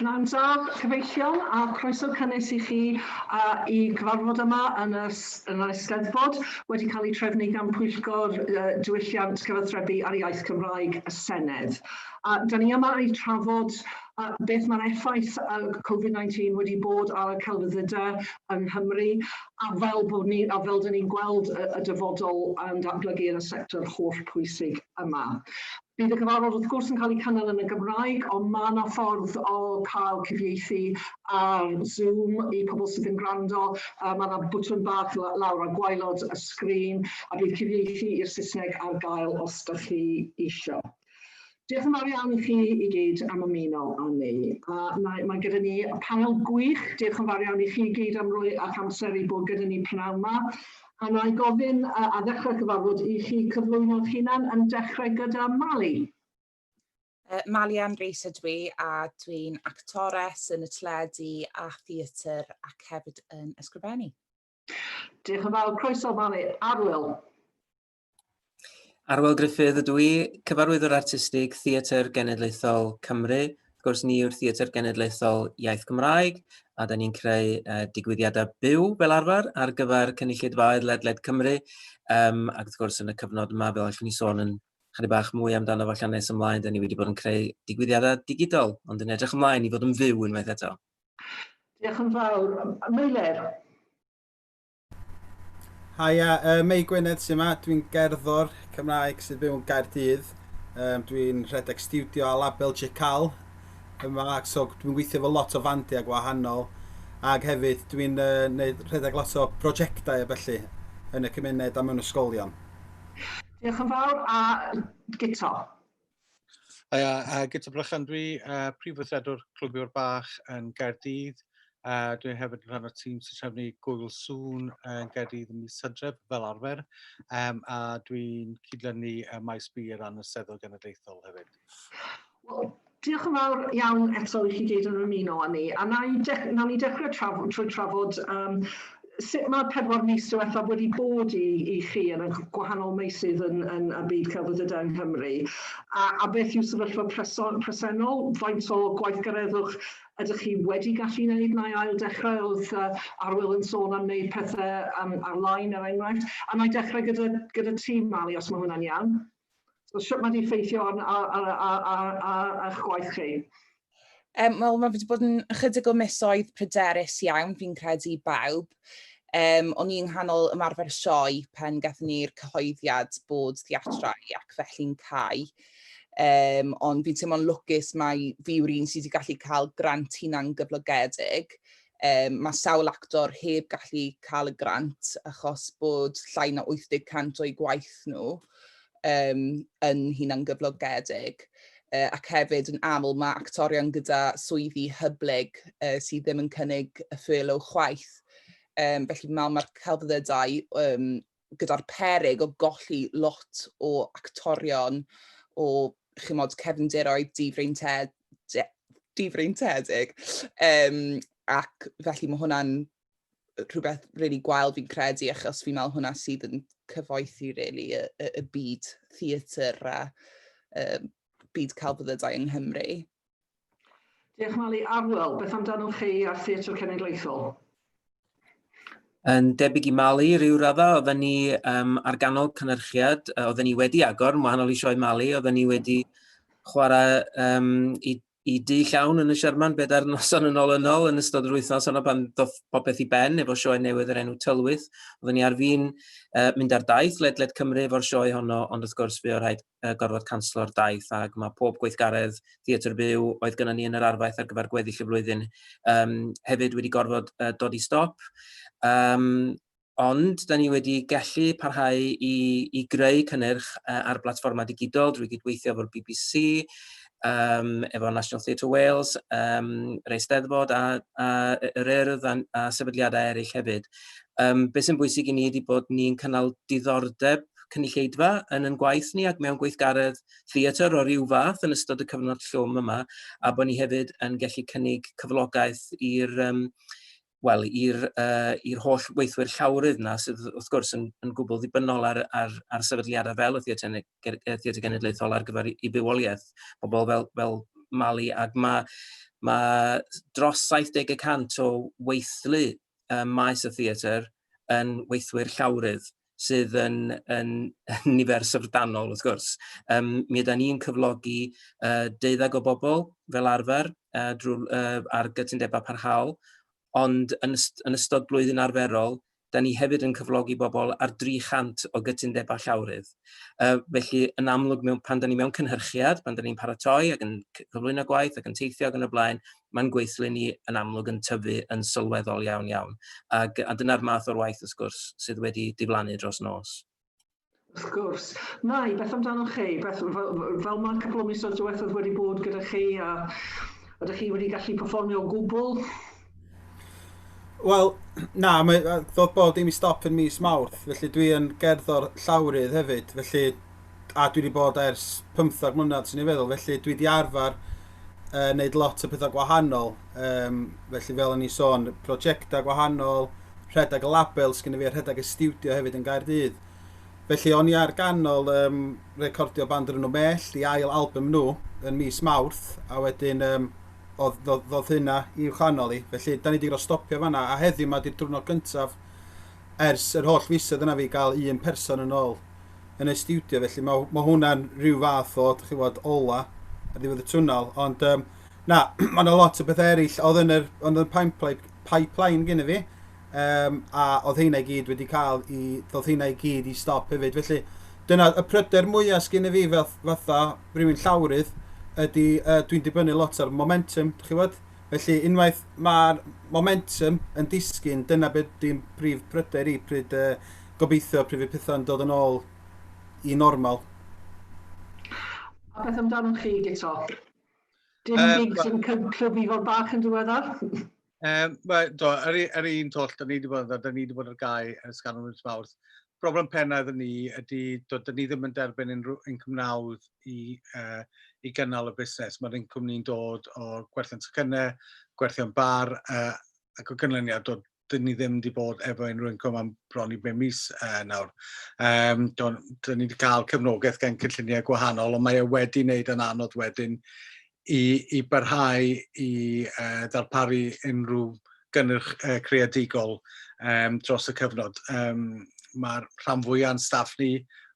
Pnawn da, cyfeillion, a croeso cynnes i chi i cyfarfod yma yn y, yn yr Eisteddfod, wedi cael ei trefnu gan Pwyllgor Diwylliant Cyfathrebu a'r Iaith Cymraeg y Senedd. A da ni yma i trafod beth mae'r effaith Covid-19 wedi bod ar y celfyddydau yng Nghymru, a fel, bod ni, a fel dyn ni'n gweld y, y dyfodol yn datblygu yn y sector holl pwysig yma. Bydd y cyfarfod wrth gwrs yn cael ei cynnal yn y Gymraeg, ond mae yna ffordd o cael cyfieithu ar Zoom i pobl sydd yn gwrando. Mae yna bwtwn bach lawr ar gwaelod y sgrin, a bydd cyfieithu i'r Saesneg ar gael os ydych chi eisiau. Diolch yn fawr iawn i chi i gyd am ymuno â ni. A mae, mae gyda ni panel gwych. Diolch yn fawr iawn i chi i gyd am roi ac amser i bod gyda ni pnawn yma. A na i gofyn a ddechrau cyfarfod i chi cyflwyno'ch hunan yn dechrau gyda Mali. Mali Ann Rees ydw i a dwi'n actores yn y teledu a theatr ac hefyd yn ysgrifennu. Diolch yn fawr. Croeso Mali. Arwyl. Arwel Gruffydd ydw i, Cyfarwyddwr Artistig Theatr Genedlaethol Cymru. Wrth gwrs, ni yw'r Theatr Genedlaethol Iaith Gymraeg, a da ni'n creu digwyddiadau byw fel arfer ar gyfer cynulleidfaoedd ledled Cymru. Ac wrth gwrs, yn y cyfnod yma, fel allwn ni sôn yn chydig bach mwy amdano fo allan nes ymlaen, da ni wedi bod yn creu digwyddiadau digidol, ond yn edrych ymlaen i fod yn fyw unwaith eto. Diolch yn fawr. Meilir? Haia, Mei Gwynedd sy'n yma. Dwi'n gerddor Cymraeg sydd byw yn Gaerdydd. Dwi'n rhedeg stiwdio a label Jecal yma, ac so dwi'n gweithio efo lot o fandiau gwahanol. Ac hefyd dwi'n neud, rhedeg lot o brosiectau a felly yn y cymuned a mewn ysgolion. Diolch yn fawr, a Guto. Haia, Guto Brychan dwi, prif weithredwr Clwb Ifor Bach yn Gaerdydd. Dwi hefyd yn rhan o'r tîm sy'n trefnu Gŵyl Sŵn yn Gaerdydd ym mis Hydref, fel arfer. A dwi'n cydlynu Maes B ar ran y Steddfod Genedlaethol hefyd. Wel, diolch yn fawr iawn eto i chi gyd yn ymuno â ni. A na i nawn ni dechrau trafod, trwy trafod sut mae'r 4 mis diwethaf wedi bod i, i chi yn y gwahanol meysydd yn, yn y byd celfyddydau yng Nghymru, a, a beth yw sefyllfa presennol, faint o gwaithgareddwch ydych chi wedi gallu wneud neu ail dechrau, oedd Arwyl yn sôn am wneud pethau ar-lein er enghraifft, a na i dechrau gyda, gyda ti Mali os mae hwnna'n iawn. So sut mae wedi ffeithio ar, ar, ar, ar, ar, ar, ar eich gwaith chi? Wel, mae wedi bod yn ychydig o misoedd pryderus iawn, fi'n credu, i bawb. O'n i yng nghanol ymarfer sioe pan gathon ni'r cyhoeddiad bod theatrau ac felly'n cau. Ond fi'n teimlo'n lwcus mai fi yw'r un sydd wedi gallu cael grant hunan gyflogedig. Mae sawl actor heb gallu cael y grant achos bod llai na 80% o'u gwaith nhw yn hunangyflogedig. Ac hefyd yn aml mae actorion gyda swyddi hyblyg sydd ddim yn cynnig y furlough chwaith. Felly fi'n meddwl mae'r celfyddydau gyda'r peryg o golli lot o actorion o chimod, cefndiroedd difreintiedig. Ac felly mae hwnna'n rhywbeth really gwael fi'n credu, achos fi'n meddwl hwnna sydd yn cyfoethu really, y, y, y byd theatr a byd celfyddydau yng Nghymru. Diolch Mali. Arwel, beth amdanoch chi a'r Theatr Cenedlaethol? Yn debyg i Mali rhyw radda, oedden ni ar ganol cynhyrchiad, oedden ni wedi agor, yn wahanol i sioe Mali, oedden ni wedi chwarae i, i du llawn yn y Sherman bedair noson yn ôl yn ôl yn ystod yr wythnos yno pan ddoth popeth i ben efo sioe newydd yr enw Tylwyth. Oedden ni ar fin mynd ar daith ledled Cymru efo'r sioe honno, ond wrth gwrs fe o rhaid gorfod canslo'r daith ac mae pob gweithgaredd theatr byw oedd gyda ni yn yr arfaeth ar gyfer gweddill y flwyddyn hefyd wedi gorfod dod i stop. Ond, da ni wedi gallu parhau i, i greu cynnyrch ar blatfformau digidol drwy gydweithio efo'r BBC, efo National Theatre Wales, yr Eisteddfod a, a yr Urdd a, a sefydliadau eraill hefyd. Beth sy'n bwysig i ni ydy bod ni'n cynnal diddordeb cynulleidfa yn ein gwaith ni ac mewn gweithgaredd theatr o ryw fath yn ystod y cyfnod llwm yma, a bod ni hefyd yn gallu cynnig cyflogaeth i'r um, wel, i'r i'r holl weithwyr llawrydd yna sydd wrth gwrs yn, yn gwbl ddibynnol ar, ar, ar sefydliadau fel y Theatr, Theatr Genedlaethol ar gyfer i bywoliaeth, pobl fel, fel Mali, ac mae Mae dros 70% o weithlu maes y theatr yn weithwyr llawrydd, sydd yn, yn, yn nifer syfrdanol, wrth gwrs. Mi yda ni'n cyflogi deuddeg o bobl fel arfer drwy, ar gytundebau parhaol, ond yn, yn ystod blwyddyn arferol, da ni hefyd yn cyflogi bobl ar 300 o gytundebau llawrydd. Felly, yn amlwg, mewn, pan da ni mewn cynhyrchiad, pan da ni'n paratoi ac yn cyflwyno gwaith ac yn teithio ac yn y blaen, mae'n gweithlu ni yn amlwg yn tyfu yn sylweddol iawn iawn. Ac, a dyna'r math o'r waith, wrth gwrs, sydd wedi diflannu dros nos. Wrth gwrs. Mai, beth amdanoch chi? Beth, fel, fel mae'r cwpl o misoedd diwethaf wedi bod gyda chi a ydych chi wedi gallu perfformio o gwbl? Wel, na, mae, ddod bod dim i stop yn mis Mawrth, felly dwi yn gerddor llawrydd hefyd, felly, a dwi wedi bod ers 15 mlynedd, sy'n ei feddwl, felly dwi wedi arfer wneud lot o pethau gwahanol, felly fel o'n i sôn, prosiectau gwahanol, rhedeg y label sgynna fi a rhedeg y stiwdio hefyd yn Gaerdydd. Felly o'n i ar ganol recordio band yr enw Mellt i ail album nhw yn mis Mawrth, a wedyn oedd, ddod hynna i'w chanol i. Felly, da ni wedi gorfod stopio fanna, a heddiw ma di'r diwrnod gyntaf ers yr holl fisoedd yna fi gael un person yn ôl yn y stiwdio, felly mae, ma hwnna'n rhyw fath o, dych chi'n gwybod, ola ar ddiwedd y twnnel. Ond na, mae yna lot o bethau eraill oedd yn yr, oedd yn y pipeline, pipeline gyda fi, a oedd heina i gyd wedi cael i, doedd heina i gyd i stop hefyd. Felly, dyna y pryder mwyaf sgyn fi fel fatha rhywun llawrydd ydy dwi'n dibynnu lot ar momentum, dych chi'n gwybod? Felly, unwaith mae'r momentum yn disgyn, dyna beth di'n prif pryder i, pryd gobeithio pryd fydd pethau'n dod yn ôl i normal. A beth amdanoch chi, Guto? Dim gigs yn Clwb Ifor Bach yn diweddar? Wel, do, yr un twll, da ni wedi bod, da ni wedi bod ar gau ers ganol mis Mawrth. Broblem pennaf iddyn ni ydy, do, da ni ddim yn derbyn unrhyw incwm nawdd i gynnal y busnes. Mae'r incwm ni'n dod o gwerthiant tocynnau, gwerthiant bar, ac o ganlyniad, do, dyn ni ddim wedi bod efo unrhyw incwm am bron i 5 mis nawr. Do, dyn ni wedi cael cefnogaeth gen cynlluniau gwahanol, ond mae e wedi wneud yn anodd wedyn i barhau i ddarparu unrhyw gynnyrch creadigol dros y cyfnod. Mae'r rhan fwyaf o'n staff ni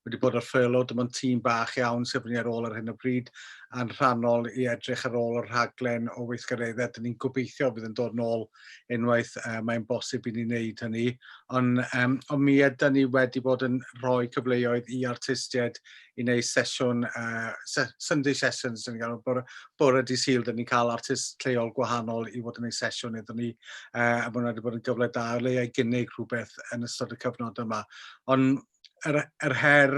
wedi bod ar furlough, dim ond tîm bach iawn sydd ni ar ôl ar hyn o bryd, a'n rhannol i edrych ar ôl y rhaglen o weithgareddau. Dyn ni'n gobeithio fydd yn dod nôl unwaith mae'n bosib i ni wneud hynny. Ond on mi ydyn ni wedi bod yn rhoi cyfleoedd i artistiaid i wneud sesiwn, Sunday sessions, dyn ni'n gael bore dydd Sul, dyn ni'n cael artist lleol gwahanol i fod yn gwneud sesiwn iddyn ni, a mae hwnna wedi bod yn gyfle da o leia i gynnig rhywbeth yn ystod y cyfnod yma. Ond yr her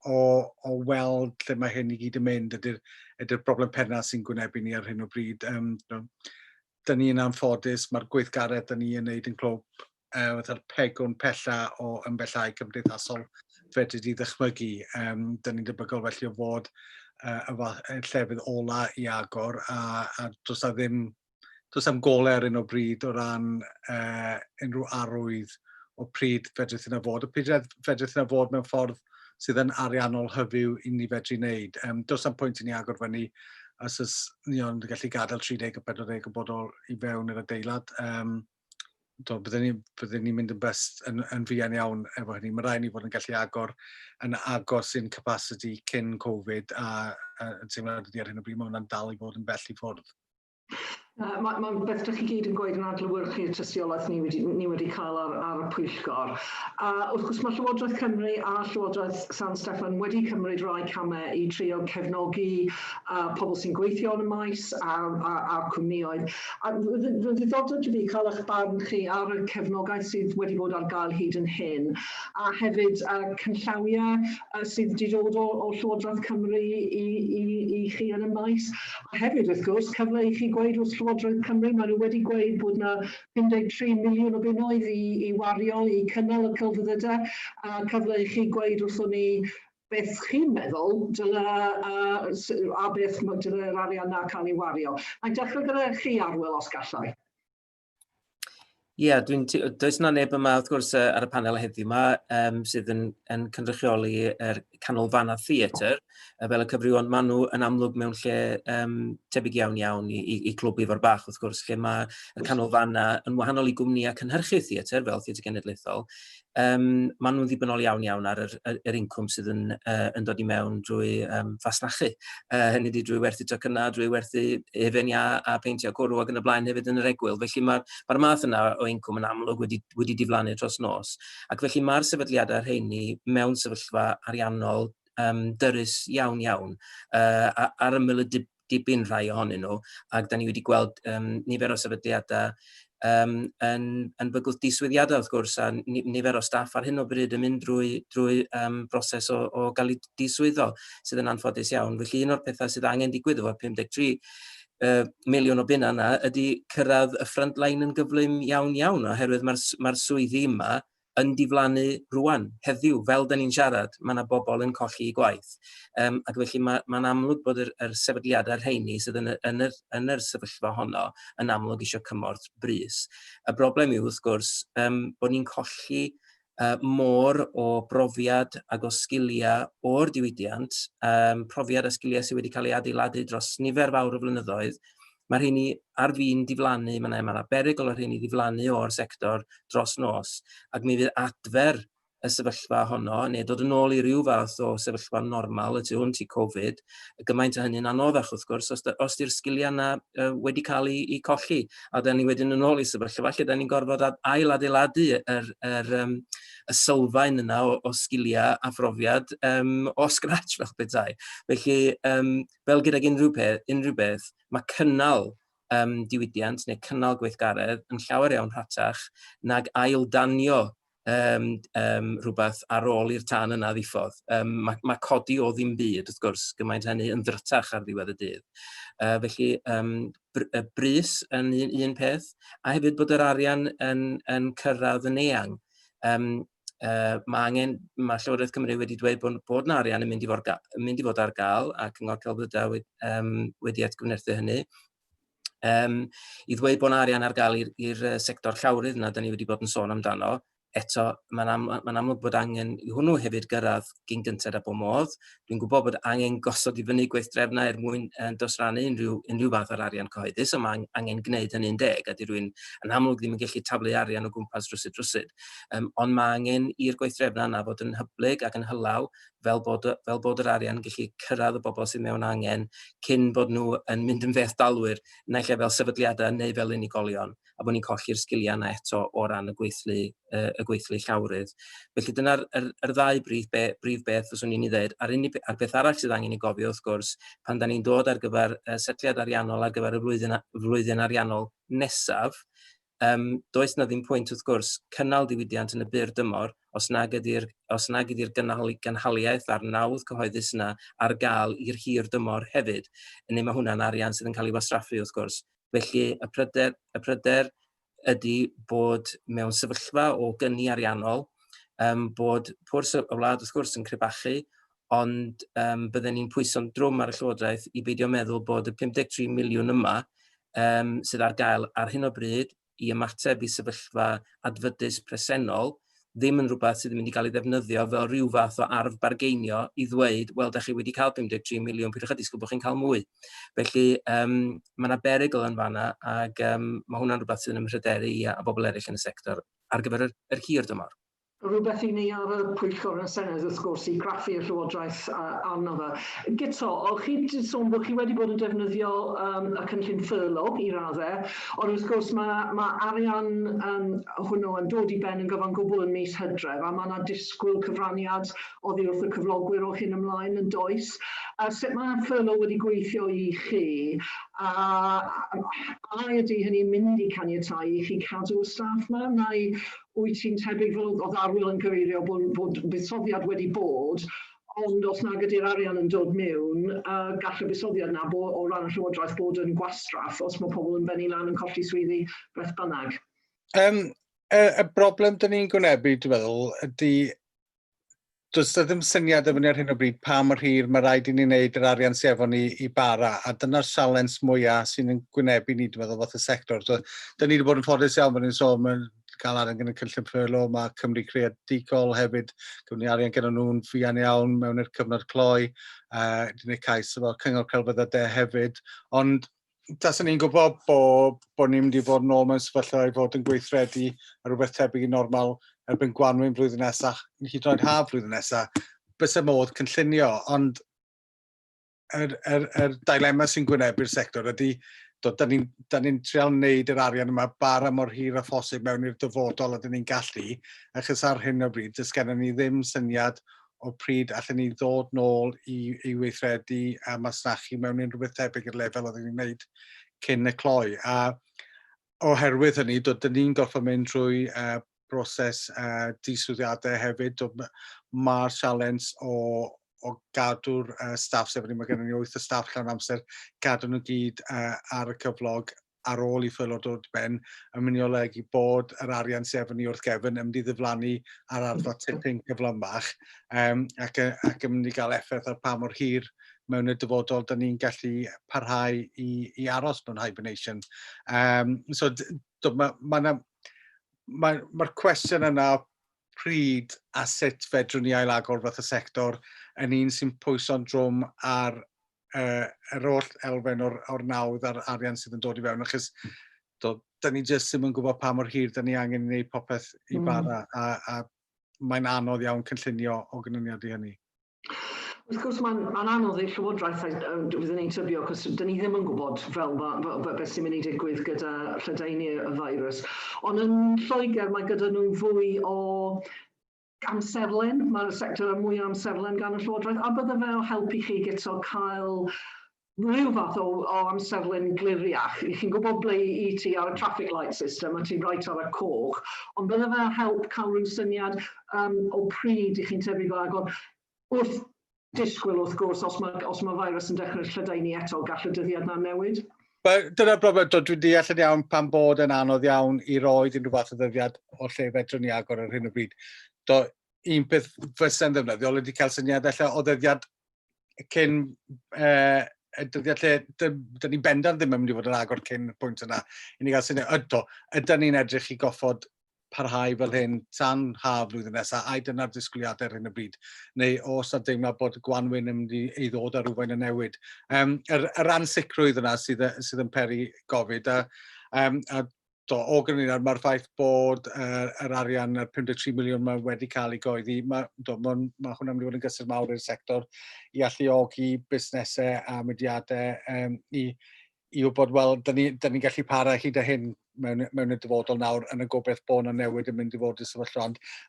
o weld lle mae hyn i gyd yn mynd ydy'r ydy broblem pennaf sy'n gwynebu ni ar hyn o bryd. Dyn ni'n anffodus, mae'r gweithgaredd dyn ni yn neud yn clwb fatha'r pegwn pella o ymbellhau cymdeithasol fedri di ddychmygu. Dyn ni'n debygol felly o fod y llefydd ola i agor a does na ddim, does am gole ar un o bryd o ran unrhyw arwydd o pryd fedrith yna fod. O pryd fedrith yna fod mewn ffordd sydd yn ariannol hyfyw i ni fedru wneud. Does am pwynt i ni agor fyny os oes ni ond yn gallu gadael 30 o 40 o bobl i fewn i'r adeilad. Do, byddwn ni'n mynd yn bust yn fuan iawn efo hynny. Mae rhaid ni fod yn gallu agor yn agos i'n capacity cyn Covid a yn teimlo ydy ar hyn o bryd mae hwnna'n dal i fod yn bell i ffwrdd. Mae ma beth ydych chi gyd yn gweud yn adlewyrchu'r tystiolaeth ni wedi cael ar y pwyllgor. A wrth gwrs mae Llywodraeth Cymru a Llywodraeth San Steffan wedi cymryd rai camau i trio cefnogi pobl sy'n gweithio yn y maes a'r cwmnïoedd. A fy ddiddordeb i fi cael eich barn chi ar y cefnogaeth sydd wedi bod ar gael hyd yn hyn, a hefyd canllawiau sydd wedi dod o Llywodraeth Cymru i chi yn y maes. A hefyd, wrth gwrs, cyfle i chi gweud wrth Llywodraeth Cymru, maen nhw wedi gweud bod yna 53 miliwn o bunnoedd i wario i cynnal y celfyddydau, a cyfle i chi gweud wrthon ni beth chi'n meddwl dyle, a beth dyle'r arian na cael ei wario. Mae'n dechrau gyda chi, Arwel, os gallai. Ie, yeah, dwi'n does yna neb yma wrth gwrs ar y panel heddiw yma um, sydd yn, yn cynrychioli yr canolfannau theatr fel y cyfryw, ond maen nhw yn amlwg mewn lle um, tebyg iawn iawn i, i, i Clwb Ifor Bach wrth gwrs, lle mae y canolfannau yn wahanol i gwmnïau cynhyrchu theatr fel Theatr Genedlaethol, um, maen nhw'n ddibynnol iawn iawn ar yr, yr, yr incwm sydd yn, uh, yn dod i mewn drwy um, fasnachu. Uh, hynny ydy drwy werthu tocynnau, drwy werthu hufen iâ a peintio cwrw ac yn y blaen hefyd yn yr egwyl. Felly mae'r mae math yna o incwm yn amlwg wedi, wedi diflannu dros nos. Ac felly mae'r sefydliadau rheini mewn sefyllfa ariannol um, dyrys iawn iawn uh, ar ymyl y dibyn rhai ohonyn nhw, ac da ni wedi gweld um, nifer o sefydliadau um, yn, yn bygwth diswyddiadau wrth gwrs, a nifer o staff ar hyn o bryd yn mynd drwy, drwy um, broses o, o gael eu diswyddo, sydd yn anffodus iawn. Felly un o'r pethau sydd angen digwydd efo'r 53 uh, miliwn o bunna yna ydy cyrraedd y front line yn gyflym iawn iawn, oherwydd mae'r mae swyddi yma yn diflannu rwan, heddiw, fel da ni'n siarad, mae yna bobl yn colli eu gwaith. Um, ac felly mae'n ma amlwg bod yr, yr sefydliadau rheini sydd yn, y, yn, yr, yn yr sefyllfa honno yn amlwg eisiau cymorth brys. Y broblem yw, wrth gwrs, um, bod ni'n colli uh, môr o brofiad ac o sgiliau o'r diwydiant, um, profiad a sgiliau sydd wedi cael ei adeiladu dros nifer fawr o flynyddoedd, Mae rheini ar fin diflannu, mae yna, mae yna berygl o rheini ddiflannu o'r sector dros nos, ac mi fydd adfer y sefyllfa honno, neu dod yn ôl i ryw fath o sefyllfa normal y tu hwnt i Covid, gymaint o hynny'n anoddach wrth gwrs, os, os di'r sgiliau yna uh, wedi cael eu, eu colli, a da ni wedyn yn ôl i sefyllfa lle da ni'n gorfod ail-adeiladu yr, yr, um, y sylfaen yna o, o sgiliau a phrofiad um, o scratch fel petai. Felly, um, fel gydag unrhyw peth, unrhyw beth, mae cynnal um, diwydiant neu cynnal gweithgaredd yn llawer iawn rhatach nag aildanio um, um, rhywbeth ar ôl i'r tân yna ddiffodd. Um, mae, mae codi o ddim byd, wrth gwrs, gymaint hynny yn ddrytach ar ddiwedd y dydd. Uh, felly, um, br y brys yn un, un peth, a hefyd bod yr arian yn, yn cyrraedd yn eang. Um, uh, mae angen, mae Llywodraeth Cymru wedi dweud bod, bod na arian yn mynd i, fod, yn mynd i fod ar gael, a Cyngor Celfyddydau wedi, um, wedi atgyfnerthu hynny. Um, I ddweud bod na arian ar gael i'r sector llawrydd yna, da ni wedi bod yn sôn amdano, eto mae'n am, mae amlwg bod angen i hwnnw hefyd gyrraedd gyn gynted â bod modd. Dwi'n gwybod bod angen gosod i fyny gweithdrefnau er mwyn uh, dosrannu unrhyw, unrhyw fath o'r arian cyhoeddus, ond mae angen gwneud hynny'n deg, a di rwy'n yn amlwg ddim yn gallu taflu arian o gwmpas rywsut rywsut. Um, ond mae angen i'r gweithdrefnau yna fod yn hyblyg ac yn hylaw fel bod, fel bod yr arian yn gallu cyrraedd y bobl sydd mewn angen cyn bod nhw yn mynd yn fethdalwyr, naill ai fel sefydliadau neu fel unigolion, a bod ni'n colli'r sgiliau yna eto o ran y gweithlu, y, y gweithlu llawrydd. Felly dyna'r yr, yr ddau brif, be, brif beth fyswn i'n ei ddweud. A'r, unig, a'r beth arall sydd angen ei gofio wrth gwrs, pan da ni'n dod ar gyfer uh, setliad ariannol ar gyfer y flwyddyn, flwyddyn ariannol nesaf, Um, does na ddim pwynt wrth gwrs cynnal diwydiant yn y byr dymor os nag ydy'r os nag ydy'r gynhal, gynhaliaeth a'r nawdd cyhoeddus yna ar gael i'r hir dymor hefyd. Neu mae hwnna'n arian sydd yn cael ei wastraffu wrth gwrs. Felly y pryder, y pryder ydy bod mewn sefyllfa o gyni ariannol, um, bod pwrs y wlad wrth gwrs yn crebachu, ond um, bydden ni'n pwyso'n drwm ar y Llywodraeth i beidio meddwl bod y 53 miliwn yma um, sydd ar gael ar hyn o bryd i ymateb i sefyllfa adfydus presennol ddim yn rhywbeth sydd yn mynd i gael ei ddefnyddio fel rhyw fath o arf bargeinio i ddweud, wel, da chi wedi cael 53 miliwn, peidiwch â disgwyl bod chi'n cael mwy. Felly, um, mae yna berygl yn fanna, ac um, mae hwnna'n rhywbeth sydd yn ymhryderu i a, a bobl eraill yn y sector ar gyfer yr, yr hir dymor. Rhywbeth i ni ar y pwyllgor yn y Senedd, wrth gwrs, i graffu'r Llywodraeth arno fe. Guto, o'ch chi wedi sôn bod chi wedi bod yn defnyddio um, y cynllun furlough i raddau, ond wrth gwrs mae, mae arian um, hwnnw yn dod i ben yn gyfan gwbl yn mis Hydref, a mae yna disgwyl cyfraniad oddi wrth y cyflogwyr o hyn ymlaen yn does. A sut mae furlough wedi gweithio i chi, a, a ydy hynny'n mynd i caniatáu i chi cadw y staff yma, neu wyt ti'n tebyg fel oedd Arwyl yn cyfeirio bod, bod buddsoddiad wedi bod, ond os nag ydy'r arian yn dod mewn, uh, gall y buddsoddiad yna bo, o ran y Llywodraeth bod yn gwastraff os mae pobl yn bennu lan yn colli swyddi beth bynnag. Um, y, y broblem dyn ni'n gwynebu, dwi'n meddwl, ydy Does 'na ddim syniad efo ni ar hyn o bryd pa mor hir mae rhaid i ni wneud yr arian sydd efo ni i bara, a dyna'r sialens mwyaf sy'n yn gwynebu ni, dwi'n meddwl, fath y sector. So, da ni wedi bod yn ffodus iawn, bod ni'n sôn, mae'n cael arian gan y cynllun furlough, mae Cymru Creadigol hefyd, gymryd ni arian gyda nhw'n fuan iawn mewn i'r cyfnod cloi, wedi gwneud cais efo Cyngor Celfyddydau hefyd, ond taswn ni'n gwybod bod ni'n mynd i fod yn ôl mewn sefyllfa i fod yn gweithredu ar rhywbeth tebyg i normal erbyn gwanwyn flwyddyn nesaf, hyd yn oed haf flwyddyn nesaf, bysa modd cynllunio, ond yr dilema sy'n gwynebu'r sector ydy, do, da ni'n ni trial wneud yr arian yma bara mor hir â phosib mewn i'r dyfodol ydyn ni'n gallu, achos ar hyn o bryd, does gennym ni ddim syniad o pryd allan ni ddod nôl i weithredu a masnachu mewn unrhyw beth tebyg i'r lefel oeddwn ni'n gwneud cyn y cloi. A oherwydd hynny, dod, dyn ni'n gorfod mynd trwy broses diswyddiadau hefyd. Mae'r sialens o gadw'r staff, sef ni, mae gennym ni 8 o staff llawn amser, gadw nhw gyd ar y cyflog ar ôl i furlough dod ben, yn mynd i olygu bod yr arian sydd efo ni wrth gefn yn mynd i ddiflannu ar raddfa tipyn cyflymach, ac yn mynd i gael effaith ar pa mor hir mewn y dyfodol da ni'n gallu parhau i aros mewn hibernation. So mae'r ma, ma, ma, ma cwestiwn yna pryd a sut fedrwn ni ailagor fath y sector yn un sy'n pwyso'n drwm ar yr holl elfen o'r nawdd a'r arian sydd yn dod i fewn, achos do, da ni jyst ddim yn gwybod pa mor hir da ni angen i wneud popeth i bara, a mae'n anodd iawn cynllunio o ganlyniad i hynny. Wrth gwrs, mae'n anodd i'r Llywodraeth, fyddwn ni'n tybio, achos dyn ni ddim yn gwybod fel beth sy'n mynd i digwydd gyda lledaenu y virus. Ond yn Lloegr mae gyda nhw fwy o amserlen, mae'r sector yn mwy o amserlen gan y Llywodraeth, a bydde fe o helpu chi gyda cael rhyw fath o amserlen gliriach. I chi'n gwybod ble i ti ar y traffic light system, a ti'n reit ar y coch, ond bydde fe o help cael rhyw syniad o pryd i chi'n tebyg o agor. Wrth disgwyl, wrth gwrs, os mae virus yn dechrau lledaenu eto, gall y dyddiad na newid. Dyna'r broblem, dwi'n deall yn iawn pan bod yn anodd iawn i roed unrhyw fath o ddyddiad o lle fedrwn ni agor ar hyn o bryd. Do, un peth fysa'n ddefnyddiol ydy cael syniad ella o ddyddiad cyn y dyddiad lle dyn ni'n bendant ddim yn mynd i fod yn agor cyn y pwynt yna. I ni gael syniad, ydo, ydyn ni'n edrych i goffod parhau fel hyn tan haf flwyddyn nesaf, ai dyna'r disgwyliadau ar hyn o bryd, neu os na deimlad bod y gwanwyn yn mynd i ddod ar rhywfaint o newid. Yr ansicrwydd yna sydd yn peri gofid, a do, o ganlyniad mae'r ffaith bod yr arian, yr 53 miliwn mae wedi cael ei goeddi, mae hwnna'n mynd i fod yn gysur mawr i'r sector i alluogi busnesau a mudiadau i wybod, wel, da ni'n ni gallu para hyd a hyn mewn y dyfodol nawr yn y gobaith bod yna newid yn mynd i fod i sefyllfa.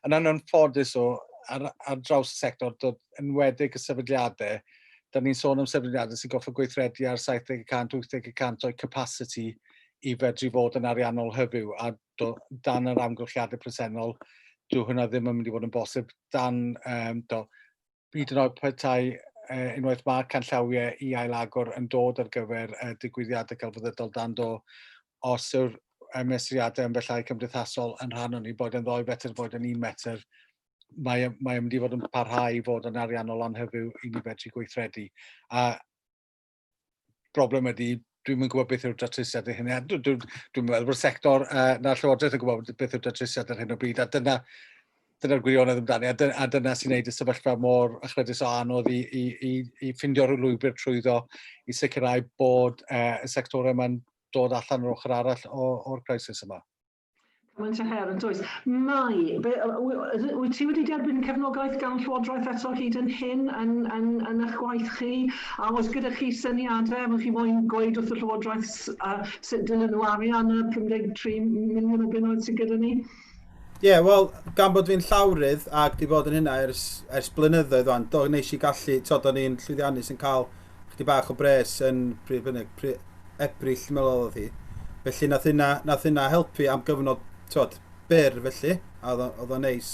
Ond yn anffodus o, ar draws y sector, dod enwedig y sefydliadau, da ni'n sôn am sefydliadau sy'n goffod gweithredu ar 70%, 80% o'i capacity i fedru fod yn ariannol hyfyw, a do, dan yr amgylchiadau presennol, dyw hwnna ddim yn mynd i fod yn bosib dan, do, hyd yn oed petai unwaith mae canllawiau i ailagor yn dod ar gyfer digwyddiadau celfyddydol dan do, os yw'r mesuriadau ymbellhau cymdeithasol yn rhan o'n ni, boed yn 2 fetr, boed yn 1 metr, mae mynd i fod yn parhau i fod yn ariannol anhyfyw i ni fedru gweithredu. A broblem ydy, dwi'm yn gwybod beth yw'r datrysiad i hynny. Dwi'n meddwl bod y sector na'r Llywodraeth yn gwybod beth yw'r datrysiad ar hyn o bryd, a dyna'r gwirionedd amdani, a dyna sy'n gwneud y sefyllfa mor achredus o anodd i ffindio rhyw lwybr trwyddo i sicrhau bod y sectorau yma'n dod allan o'r ochr arall o'r crisis yma. Cymaint o her yn does. Mai, wyt ti wedi derbyn cefnogaeth gan Llywodraeth eto hyd yn hyn yn eich gwaith chi? A oes gyda chi syniadau, ydych chi moyn gweud wrth y Llywodraeth sut dylen nhw arian y 53 miliwn o bunnoedd sydd gyda ni? Ie, yeah, wel, gan bod fi'n llawrydd ac di bod yn hynna ers blynyddoedd wan, do, nes i gallu, tod, o'n i'n llwyddiannus yn cael chdi bach o bres yn pryd bynnag, Ebrill, dwi'n meddwl oedd hi. Felly nath hynna helpu am gyfnod, tod, byr felly, a oedd o'n neis.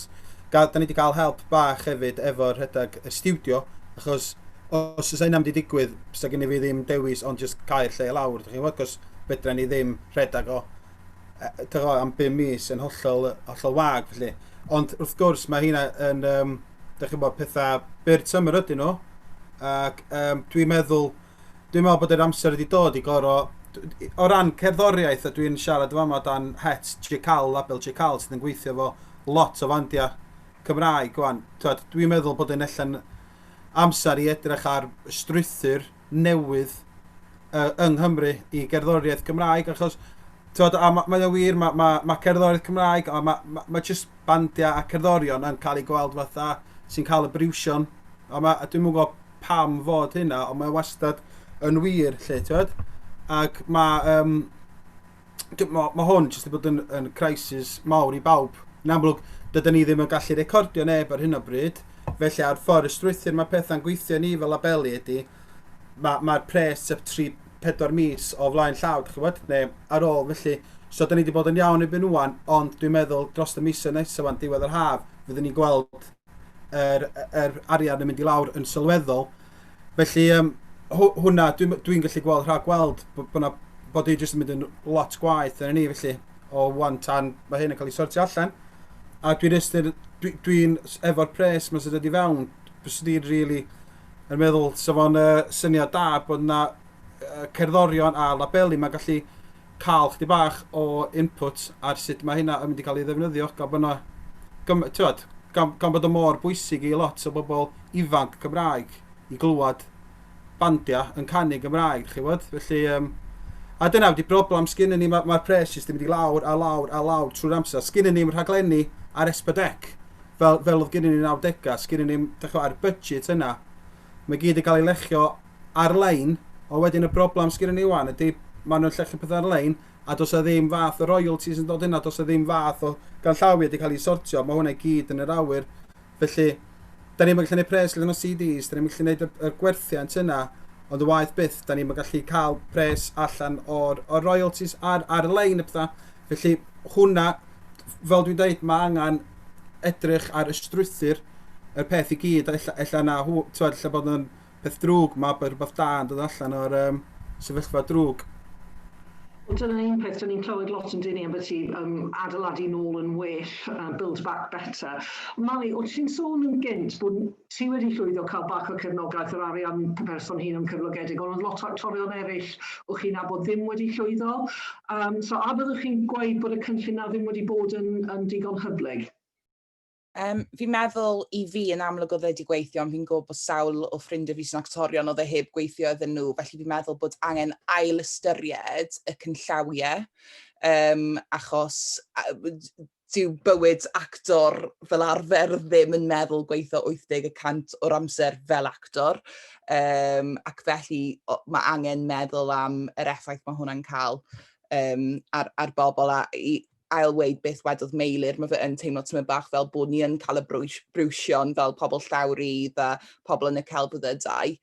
Da ni wedi cael help bach hefyd efo rhedeg y stiwdio, achos os oes hynna'n wedi digwydd, sa gen i fi ddim dewis ond just cau'r lle lawr, dych chi'n gwybod, cos fedra ni ddim rhedeg o am 5 mis yn hollol, hollol wag, felly. Ond wrth gwrs mae hynna yn. da chi'n bod, pethau byr tymor ydyn nhw. Ac dwi'n meddwl, dwi'n meddwl bod yr amser wedi dod i goro, o ran cerddoriaeth, a dwi'n siarad yma dan het Jecal, label Jecal, sydd yn gweithio efo lot o fandiau Cymraeg gwan. Dwi'n meddwl bod yn allan amser i edrych ar strwythur newydd yng Nghymru i gerddoriaeth Gymraeg, achos twod, a mae o'n wir, mae ma, ma cerddoriaeth Cymraeg, a mae ma, ma just bandiau a cerddorion yn cael ei gweld fatha sy'n cael y briwsion. A, ma, a dwi'n gwybod pam fod hynna, ond mae wastad yn wir, lle, twod. Ac mae ma, ma hwn jyst wedi bod yn crisis mawr i bawb. Yn amlwg, dydyn ni ddim yn gallu recordio neb ar hyn o bryd, felly ar ffordd y strwythur mae pethau'n gweithio ni fel labeli ydy, mae'r ma pres tua 3-4 mis o flaen llaw, dych chi'n gwybod, neu ar ôl, felly, so da ni wedi bod yn iawn erbyn ŵan, ond dwi'n meddwl dros y misoedd nesaf wan, diwedd yr haf, fyddwn ni'n gweld yr arian yn mynd i lawr yn sylweddol. Felly, hwnna, dwi'n dwi gallu gweld rhag gweld bod, bod, bod i jyst yn mynd yn lot gwaeth yn ni, felly, o wan tan mae hyn yn cael ei sortio allan. A dwi'n ystyr, dwi'n dwi, efo'r pres mae sydd wedi fewn, bys ni'n really yn meddwl sa fo'n syniad da bod yna cerddorion a labeli mae'n gallu cael chdi bach o input ar sut mae hynna yn mynd i cael ei ddefnyddio, gan bod yna, tywed, gan bod o mor bwysig i lot o bobl ifanc Cymraeg i glywed bandiau yn canu Gymraeg, chi wybod? Felly, a dyna wedi broblem sgynnon ni, mae'r ma pres jyst yn mynd i lawr a lawr a lawr trwy'r amser. Sgynnon ni'm rhaglenni ar S4C, fel oedd gynnon ni 90au, sgynnon ni'm, dych chi'n ar budget yna. Mae gyd yn cael ei lechio ar-lein, o wedyn y broblem sgynnon ni wan ydy, maen nhw'n llechu pethau ar-lein, a does 'na ddim fath o royalties yn dod yna, does 'na ddim fath o ganllawiau wedi cael ei sortio, mae hwnna i gyd yn yr awyr. Felly, da ni'n gallu gwneud pres allan o CDs, da ni'n gallu gwneud y gwerthiant yna, ond y waith byth, da ni'n gallu cael pres allan o'r royalties ar-lein y pethau. Felly, hwnna, fel dwi'n dweud, mae angen edrych ar y strwythur y peth i gyd, a ella na, twed, ella bod yn peth drwg, mae bod rhywbeth da yn dod allan o'r sefyllfa drwg. Wel, dyna un peth, dyn ni'n clywed lot yn dyn ni ambyti adeiladu nôl yn well, build back better. Mali, o ti'n sôn yn gynt bod ti wedi llwyddo cael bach o cefnogaeth yr arian person hun yn cyflogedig, ond oedd lot o actorion eraill o'ch chi'n nabod ddim wedi llwyddo. So a byddwch chi'n gweud bod y cynllun na ddim wedi bod yn digon hyblyg? Fi'n meddwl i fi yn amlwg oedd e wedi gweithio, ond fi'n gwybod bod sawl o ffrindiau fi sy'n actorion oedd e heb gweithio iddyn nhw, felly fi'n meddwl bod angen ail ystyried y cynllawiau, achos dyw bywyd actor fel arfer ddim yn meddwl gweithio 80% o'r amser fel actor, ac felly mae angen meddwl am yr effaith mae hwnna'n cael ar bobl a i ailweud beth wedodd Meilir, mae fe yn teimlo tymed bach fel bod ni yn cael y brwsion fel pobl llawrydd a pobl yn y celfyddydau.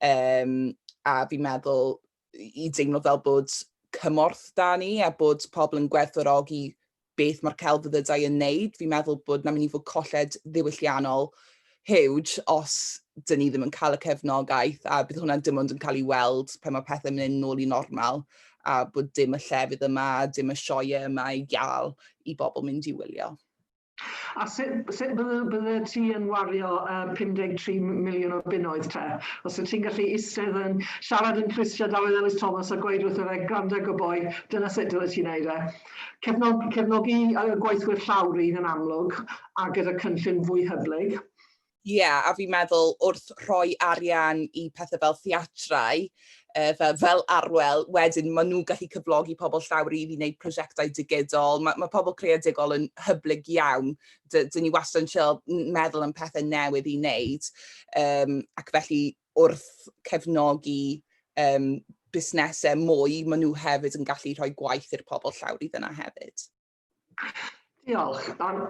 A fi'n meddwl i deimlo fel bod cymorth da ni a bod pobl yn gwerthfawrogi beth mae'r celfyddydau yn neud. Fi'n meddwl bod na'n mynd i fod colled ddiwylliannol huge os dyn ni ddim yn cael y cefnogaeth, a bydd hwnna dim ond yn cael ei weld pan mae pethau'n mynd nôl i normal a bod dim y llefydd yma, dim y sioeau yma i gael i bobl mynd i wylio. A sut bydde ti yn wario 53 miliwn o bunnoedd te? Os wyt ti'n gallu eistedd yn siarad yn clustio Dafydd Elis Thomas a gweud wrtho fe, "Gwranda good boy, dyna sut dyle ti'n neud e." Cefnogi gweithwyr llawrydd yn amlwg a gyda cynllun fwy hyblyg. Ie, yeah, a fi'n meddwl wrth rhoi arian i pethau fel theatrau, fel Arwel, wedyn maen nhw'n gallu cyflogi pobl llawrydd i wneud prosiectau digidol. Mae pobl creadigol yn hyblyg iawn. Dyn ni wastad yn trio meddwl am pethau newydd i wneud. Ac felly wrth cefnogi busnesau mwy, maen nhw hefyd yn gallu rhoi gwaith i'r pobl llawrydd yna hefyd. Diolch.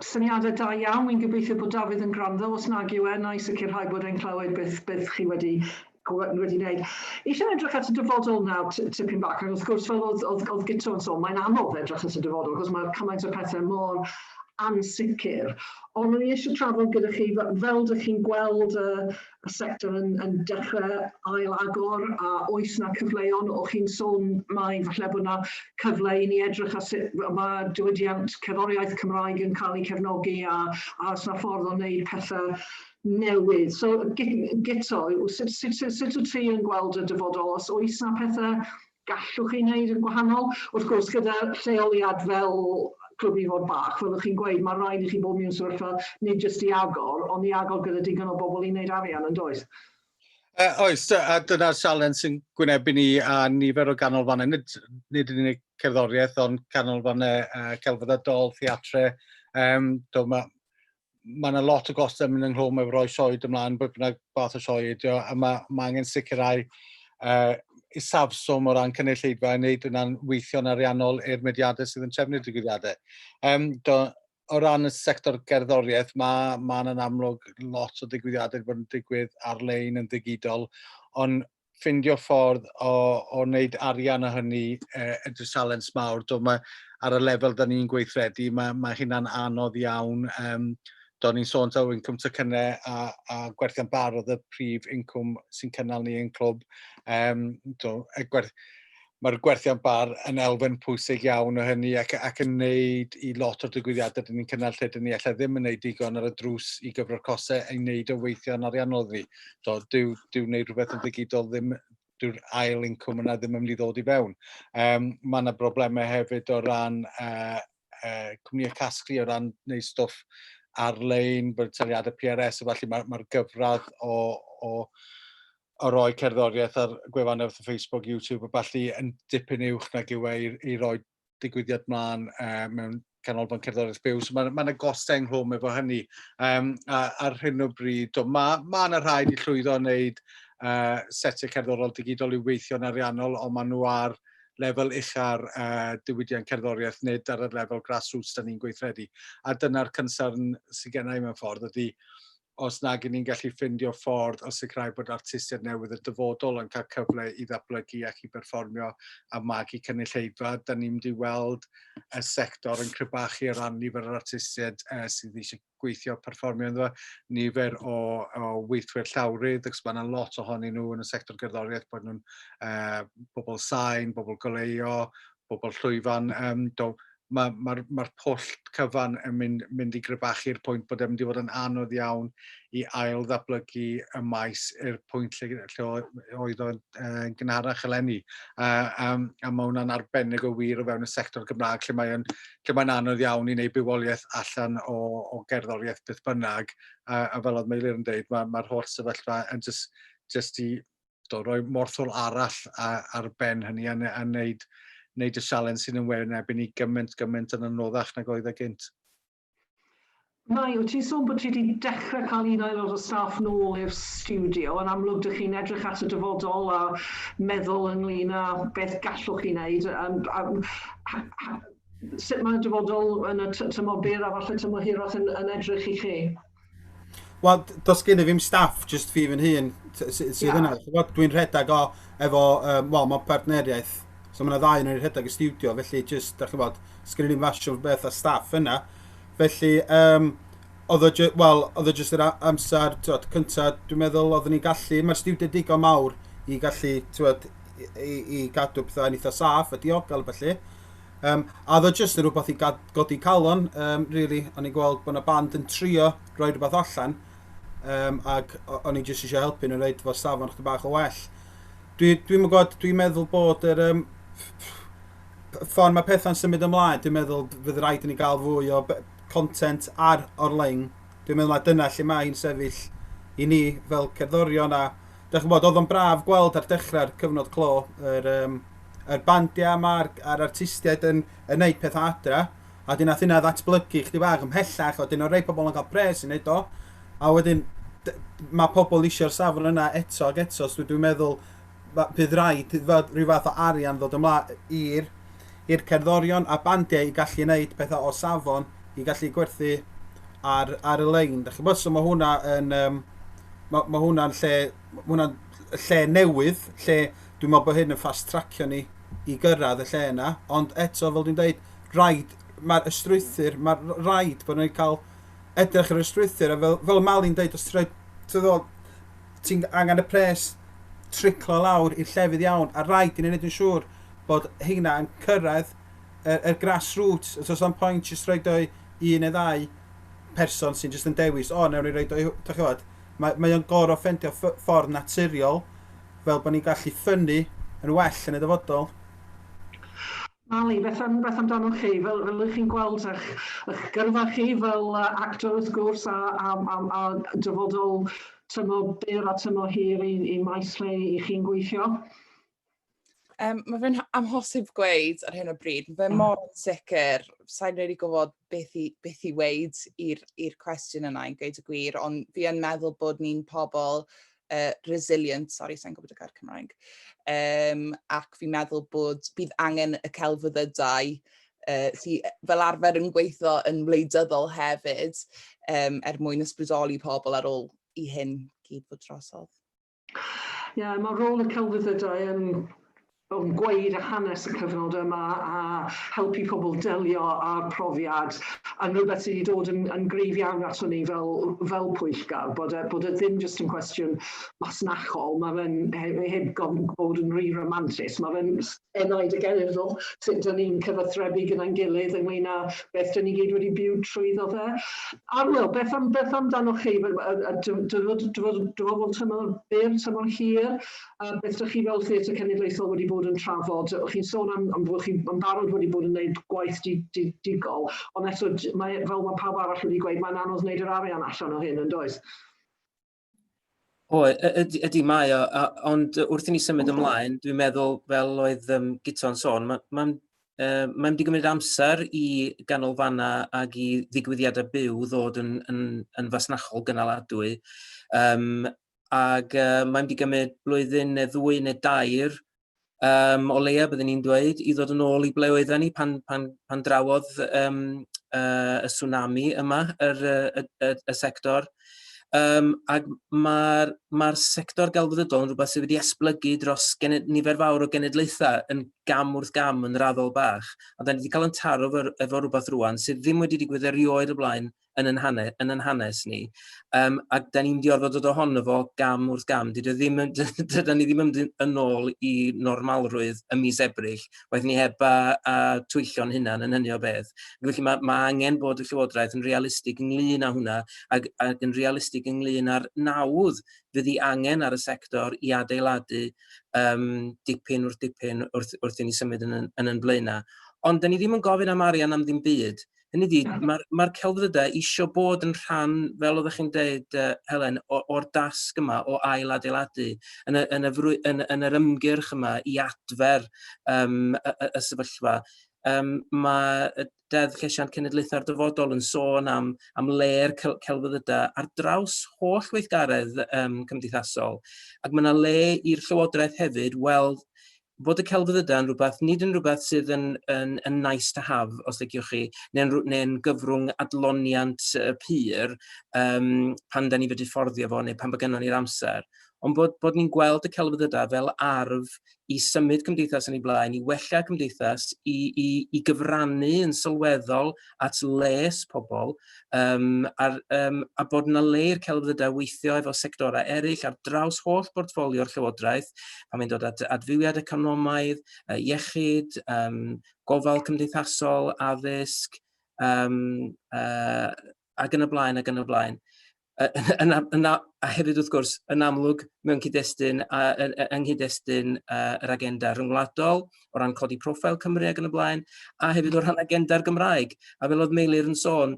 Syniadau da iawn. Wi'n gobeithio bod Dafydd yn gwrando. Os nag yw e, na i sicrhau bod e'n clywed beth chi wedi wneud. Eisiau edrych at y dyfodol nawr tipyn bach, ac wrth gwrs fel oedd Guto yn sôn, mae'n anodd edrych at y dyfodol, achos mae cymaint o pethau mor Ansicr. Ond o'n i eisiau trafod gyda chi, fel dych chi'n gweld y sector yn dechrau ail agor, a oes 'na cyfleon? O'ch chi'n sôn mai falle bod 'na cyfle i ni edrych ar sut mae diwydiant cerddoriaeth Cymraeg yn cael ei cefnogi a oes 'na ffordd o wneud pethau newydd. So Guto, sut wyt ti yn gweld y dyfodol? Os oes 'na pethau gallwch chi wneud yn gwahanol? Wrth gwrs, gyda lleoliad fel Clwb Ifor Bach, fel ydych chi'n gweud, mae rhaid i chi bod mewn sefyllfa nid jyst i agor, ond i agor gyda digon o bobl i wneud arian, yn does? Oes, a dyna'r sialens sy'n gwynebu ni a nifer o ganolfannau, nid yn unig cerddoriaeth, ond canolfannau celfyddydol, theatre. Do, mae yna lot o gostau yn mynd ynghlwm efo rhoi sioe ymlaen, beth bynnag fath o sioe ydi o, a mae angen sicrhau isafswm o ran cynulleidfa i wneud yna'n weithio'n ariannol i'r mudiadau sydd yn trefnu'r digwyddiadau. Do, o ran y sector gerddoriaeth, mae yna'n amlwg lot o ddigwyddiadau wedi bod yn digwydd ar-lein yn ddigidol, ond ffindio ffordd o wneud arian o hynny ydy'r sialens mawr. Do, mae, ar y lefel da ni'n gweithredu, mae hynna'n anodd iawn. Do, ni'n sôn taw incwm tocynnau a gwerthiant bar oedd y prif incwm sy'n cynnal ni yn clwb. Do, y gwerth, mae'r gwerthiant bar yn elfen pwysig iawn o hynny ac yn neud i lot o'r digwyddiadau dyn ni'n cynnal lle dyn ni allai ddim yn neud digon ar y drws i gyfro'r costau ei wneud o weithio'n ariannol ni. Do, dyw wneud rhywbeth yn ddigidol ddim, dyw'r ail incwm yna ddim yn mynd i ddod i fewn. Mae yna broblemau hefyd o ran cwmnïau casglu o ran wneud stwff ar-lein, bod taliadau PRS a falle mae'r gyfradd o roi cerddoriaeth ar gwefannau fatha Facebook, YouTube a ballu yn dipyn uwch nag yw e i roi digwyddiad mlaen mewn canolfan cerddoriaeth byw. So mae yna gostau ynghlwm efo hynny. A ar hyn o bryd, do, mae yna rhai wedi llwyddo wneud setiau cerddorol digidol i weithio'n ariannol, ond maen nhw ar lefel ucha'r diwydiant cerddoriaeth, nid ar y lefel grassroots da ni'n gweithredu. A dyna'r concern sydd gennau mewn ffordd, ydy os nag ni'n gallu ffindio ffordd o sicrhau bod artistiaid newydd y dyfodol yn cael cyfle i ddatblygu ac i berfformio a magu cynulleidfa, da ni'n mynd i weld y sector yn crebachu o ran nifer yr artistiaid sydd eisiau gweithio perfformio ynddo, nifer o weithwyr llawrydd, ac mae yna lot ohonyn nhw yn y sector gerddoriaeth, bod nhw'n bobl sain, bobl goleuo, bobl llwyfan. Do, mae'r pwll cyfan yn mynd i grebachu'r pwynt bod e'n mynd i fod yn anodd iawn i ail ddatblygu y maes i'r pwynt lle oedd o'n gynharach eleni. A mae hwnna'n arbennig o wir o fewn y sector Gymraeg lle mae'n anodd iawn i wneud bywoliaeth allan o gerddoriaeth beth bynnag. A fel oedd Meilir yn dweud, mae'r holl sefyllfa yn just i do, rhoi morthwyl arall ar ben hynny a wneud y sialens sy'n ymwynebu ni gymaint yn anoddach nag oedd e gynt. Mai, wyt ti'n sôn bod ti wedi dechrau cael un aelod o staff nôl i'r stiwdio? Yn amlwg, dych chi'n edrych at y dyfodol a meddwl ynglyn â beth gallwch chi wneud. Sut mae'r dyfodol yn y tymor byr a falle tymor hirach yn edrych i chi? Wel, does gen i ddim staff, just fi fy hun sydd yna. Dwi'n rhedeg o efo, wel, mae partneriaeth, so mae yna ddau yn rhedeg y stiwdio, felly just, da chi'n bod, sgen i ddim fasiwn beth a staff yna. Felly, oedd o, well, oedd o just yr amser, twod, cynta, dwi'n meddwl oeddwn ni'n gallu, mae'r stiwdio digon mawr i gallu, twod, i gadw pethau yn eitha saff a diogel felly. A oedd o just yn rhywbeth i godi calon, really. O'n i'n gweld bod yna band yn trio rhoi rhywbeth allan, ac o'n i just eisiau helpu nhw roid fo safon chdi bach o well. Dwi'n gwybod, dwi'n meddwl bod yr ffordd mae pethau'n symud ymlaen, dwi'n meddwl fydd rhaid i ni gael fwy o content ar ar-lein. Dwi'n meddwl mai dyna lle mae hi'n sefyll i ni fel cerddorion a dych chi'n gwybod, oedd o'n braf gweld ar dechrau'r cyfnod clo yr bandiau yma a'r artistiaid yn neud pethau adra, a dyn nath hynna ddatblygu chdi bach ymhellach, a dyn o rei pobl yn cael pres i wneud o, a wedyn mae pobl eisiau'r safon yna eto ac eto, so dwi'n meddwl bydd rhaid fod rhyw fath o arian ddod ymlaen i'r cerddorion a bandiau i gallu gwneud pethau o safon i gallu gwerthu ar y lein. Dach chi'n gwbod, so mae hwnna yn ma hwnna'n lle, ma hwnna'n lle newydd, lle dwi'n meddwl bod hyn yn fast trackio ni i gyrraedd y lle yna, ond eto, fel dwi'n dweud, rhaid mae'r ystrwythyr, mae'r rhaid bod nhw'n cael edrych ar y strwythur, a fel, fel Mali'n dweud, os ti'n rhoi, ti'n angen y pres triclo lawr i'r llefydd iawn, a rhaid i ni wneud yn siŵr bod heina yn cyrraedd yr, yr grassroots. Os oes pwynt jyst rhoi o i un neu ddau person sy'n jyst yn dewis, o, newn ni roed o i, dych chi'n gwybod, mae, mae o'n gorfod ffendio ffordd naturiol fel bod ni'n gallu ffynnu yn well yn y dyfodol. Mali, beth, am, beth amdano chi? Fel, fel ych chi'n gweld eich, eich gyrfa chi fel actor wrth gwrs a, a, a, a dyfodol tymor byr a tymor hir i, i maes lle i chi'n gweithio? Um, mae fe'n amhosib gweud ar hyn o bryd. Mae fe hmm. mor sicr. Sa'n really gwybod beth i, beth i weud i'r cwestiwn yna, i'n gweud y gwir, ond fi yn meddwl bod ni'n pobl resilient, sorry, sa'n gwybod y gair Cymraeg, um, ac fi'n meddwl bod bydd angen y celfyddydau sydd fel arfer yn gweithio yn wleidyddol hefyd, um, er mwyn ysbrydoli pobl ar ôl i hyn gyd fod drosodd. Ie, yeah, mae rôl y celfyddydau yn yn gweud y hanes y cyfnod yma a helpu pobl delio â'r profiad yn rhywbeth sydd wedi dod yn, yn gryf iawn ato ni fel, fel pwyllgor, bod e, bod e ddim jyst yn cwestiwn masnachol, mae fe'n heb, heb bod yn rhy romantus, mae fe'n enaid y genedl, sut dyn ni'n cyfathrebu gyda'n gilydd ynglyn â beth dyn ni gyd wedi byw trwyddo fe. Arwyl, beth, am, beth amdanoch chi? Dyfodol tymor byr, tymor hir? Beth ydych chi fel Theatr Cenedlaethol wedi bod yn trafod? Chi'n sôn am, am fod chi'n barod wedi bod yn gwneud gwaith di, di, digol, ond eto, mae, fel mae pawb arall wedi gweud, mae'n anodd wneud yr arian allan o hyn, yn does? O, ydy, ydy mae o, a, ond wrth i ni symud ymlaen, dwi'n meddwl, fel oedd um, Guto'n sôn, mae'n ma, uh, ma mynd i gymryd amser i ganolfannau ac i ddigwyddiadau byw ddod yn, yn, yn fasnachol gynaladwy. Um, ac uh, mae'n mynd i gymryd blwyddyn neu ddwy neu dair um, o leia, byddwn ni'n dweud, i ddod yn ôl i ble oedden ni pan, pan, pan drawodd um, uh, y tsunami yma, yr, y, y, y sector. Um, ac mae'r ma sector gelfyddydol yn rhywbeth sydd wedi esblygu dros nifer fawr o genedlaethau yn gam wrth gam yn raddol bach. A da ni wedi cael yn taro efo, efo rhywbeth rwan sydd ddim wedi digwydd erioed o blaen yn yn hanes, yn yn hanes ni. Um, ac da ni'n mynd i orfod dod ohono fo gam wrth gam. Dydy ddim, dyda ni ddim yn mynd yn ôl i normalrwydd y mis Ebrill, waeth ni heb a, a twyllo'n hunan yn hynny o beth. Felly mae, mae angen bod y Llywodraeth yn realistig ynglyn â hwnna ac, ac yn realistig ynglyn â'r nawdd fydd ei angen ar y sector i adeiladu um, dipyn wrth dipyn wrth, wrth i ni symud yn, yn, yn, yn blaenau. Ond da ni ddim yn gofyn am arian am ddim byd. Hynny ydi, mae'r ma celfyddydau eisiau bod yn rhan, fel oeddech chi'n dweud, uh, Helen, o'r dasg yma o ail-adeiladu yn, y, yn, y, yn, yn yr ymgyrch yma i adfer um, y, y, y sefyllfa. Um, mae y Deddf Llesiant Cenedlaethau'r Dyfodol yn sôn am, am le'r celfyddydau ar draws holl weithgaredd um, cymdeithasol. Ac mae yna le i'r Llywodraeth hefyd weld bod y celfyddydau yn rhywbeth, nid yn rhywbeth sydd yn, yn, yn nice to have, os liciwch chi, neu'n neu gyfrwng adloniant uh, pur um, pan da ni fedru fforddio fo neu pan bod gennon ni'r amser, ond bod, bod ni'n gweld y celfyddydau fel arf i symud cymdeithas yn ei blaen, i wella cymdeithas, i, i, i gyfrannu yn sylweddol at les pobl, um, ar, um, a bod yna le i'r celfyddydau weithio efo sectorau eraill ar draws holl bortffolio'r Llywodraeth, pan mae'n dod at adfywiad economaidd, iechyd, um, gofal cymdeithasol, addysg, um, uh, ac yn y blaen, ac yn y blaen. Yn, yn, a hefyd wrth gwrs, yn amlwg mewn cyd-destun, a, yn, yng nghyd-destun uh, yr agenda rhyngwladol o ran codi proffil Cymru ac yn y blaen, a hefyd o ran agenda'r Gymraeg. A fel oedd Meilir yn sôn,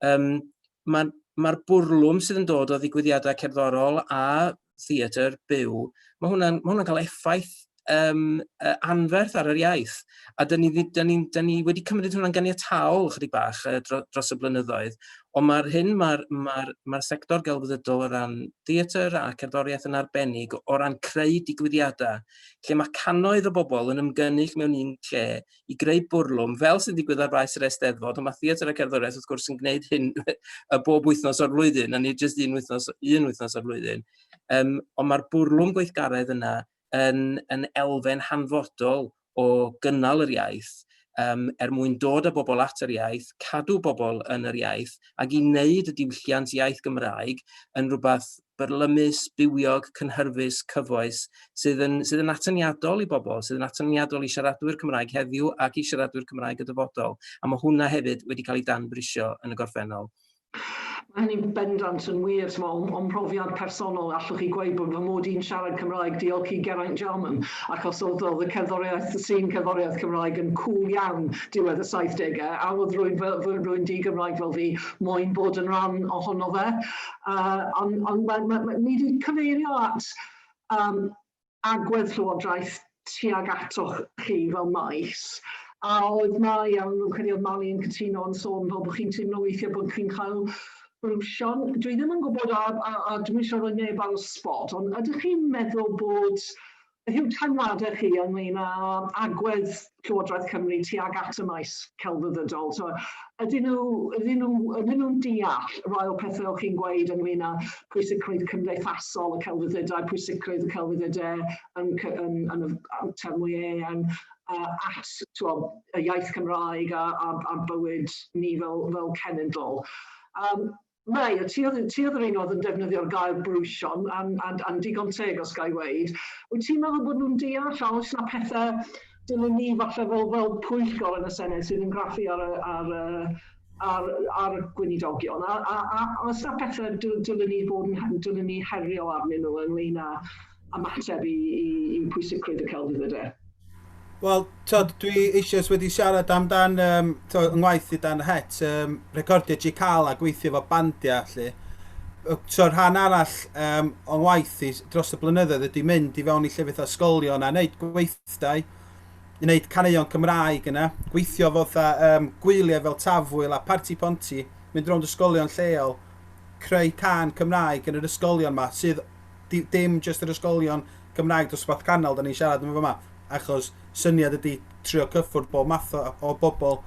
um, mae'r ma bwrlwm sydd yn dod o ddigwyddiadau cerddorol a theatr byw, mae hwnna'n ma hwnna cael effaith um, anferth ar yr iaith. A dyn ni, dyn ni, dyn ni wedi cymryd hwnna'n ganiataol chydig bach uh, dro, dros y blynyddoedd, ond mae'r hyn mae'r mae mae sector gelfyddydol o ran theatr a cerddoriaeth yn arbennig o ran creu digwyddiadau lle mae cannoedd o bobl yn ymgynnull mewn un lle i greu bwrlwm, fel sy'n digwydd ar faes yr Eisteddfod, ond mae theatr a cerddoriaeth wrth gwrs yn gwneud hyn y bob wythnos o'r flwyddyn, a nid jyst un wythnos, un wythnos o'r flwyddyn. Um, ond mae'r bwrlwm gweithgaredd yna yn, yn elfen hanfodol o gynnal yr iaith er mwyn dod â bobl at yr iaith, cadw bobl yn yr iaith, ac i wneud y diwylliant iaith Gymraeg yn rhywbeth byrlymus, bywiog, cynhyrfus, cyfoes, sydd yn, sydd yn atyniadol i bobl, sydd yn atyniadol i siaradwyr Cymraeg heddiw ac i siaradwyr Cymraeg y dyfodol. A mae hwnna hefyd wedi cael ei danbrisio yn y gorffennol. Mae hynny'n bendant yn wir, t'mo', o'm mhrofiad personol, allwch chi gweud bod fy mod i'n siarad Cymraeg diolch i Geraint Jarman, achos oedd, oedd y cerddoriaeth, y sîn cerddoriaeth Cymraeg yn cŵl iawn diwedd y 70au, a oedd rwy'n fel, rwy'n di-Gymraeg fel fi moyn bod yn rhan ohono fe. Ond on, ma, ma, ma, ni wedi cyfeirio at agwedd Llywodraeth tuag atoch chi fel maes, a oedd Mai, a fi'n credu oedd Mali yn cytuno yn sôn fel bod chi'n teimlo weithiau bod chi'n cael brwsion. Dwi ddim yn gwybod, a dwi'm eisiau rhoi neb ar y spot, ond ydych chi'n meddwl bod, beth yw teimladau chi ynglyn â agwedd Llywodraeth Cymru tuag at y maes celfyddydol? So, ydyn nhw, ydyn nhw, ydyn nhw'n deall rai o'r pethau o'ch chi'n gweud ynglyn â pwysigrwydd cymdeithasol y celfyddydau, pwysigrwydd y celfyddydau yn, yn, yn, y term mwy eang, at t'wo, y iaith Cymraeg a bywyd ni fel cenedl? Mai, ti oedd yr un oedd yn defnyddio'r gair brwsion, a'n digon teg os ga i weud. Wyt ti'n meddwl bod nhw'n deall, a oes 'na pethau dylen ni falle fel pwyllgor yn y Senedd sydd yn graffu ar y gweinidogion, a oes 'na pethau dylen ni bod yn, dylen ni herio arnyn nhw ynglyn â ymateb i pwysigrwydd y celfyddydau? Wel, tod, dwi eisoes wedi siarad amdan, tod, yng ngwaith i dan het, recordio JCal a gweithio efo bandiau, lle. So, rhan arall o'n ngwaith i dros y blynyddoedd ydy mynd i fewn i llefydd ysgolion a wneud gweithdai, i wneud caneuon Cymraeg yna, gweithio fatha gwyliau fel Tafwyl a Parti Ponti, mynd rownd ysgolion lleol, creu cân Cymraeg yn yr ysgolion ma, sydd dim jyst yr ysgolion Cymraeg dosbarth canol da ni'n siarad am yma, achos syniad ydy trio cyffwrdd bob math o bobl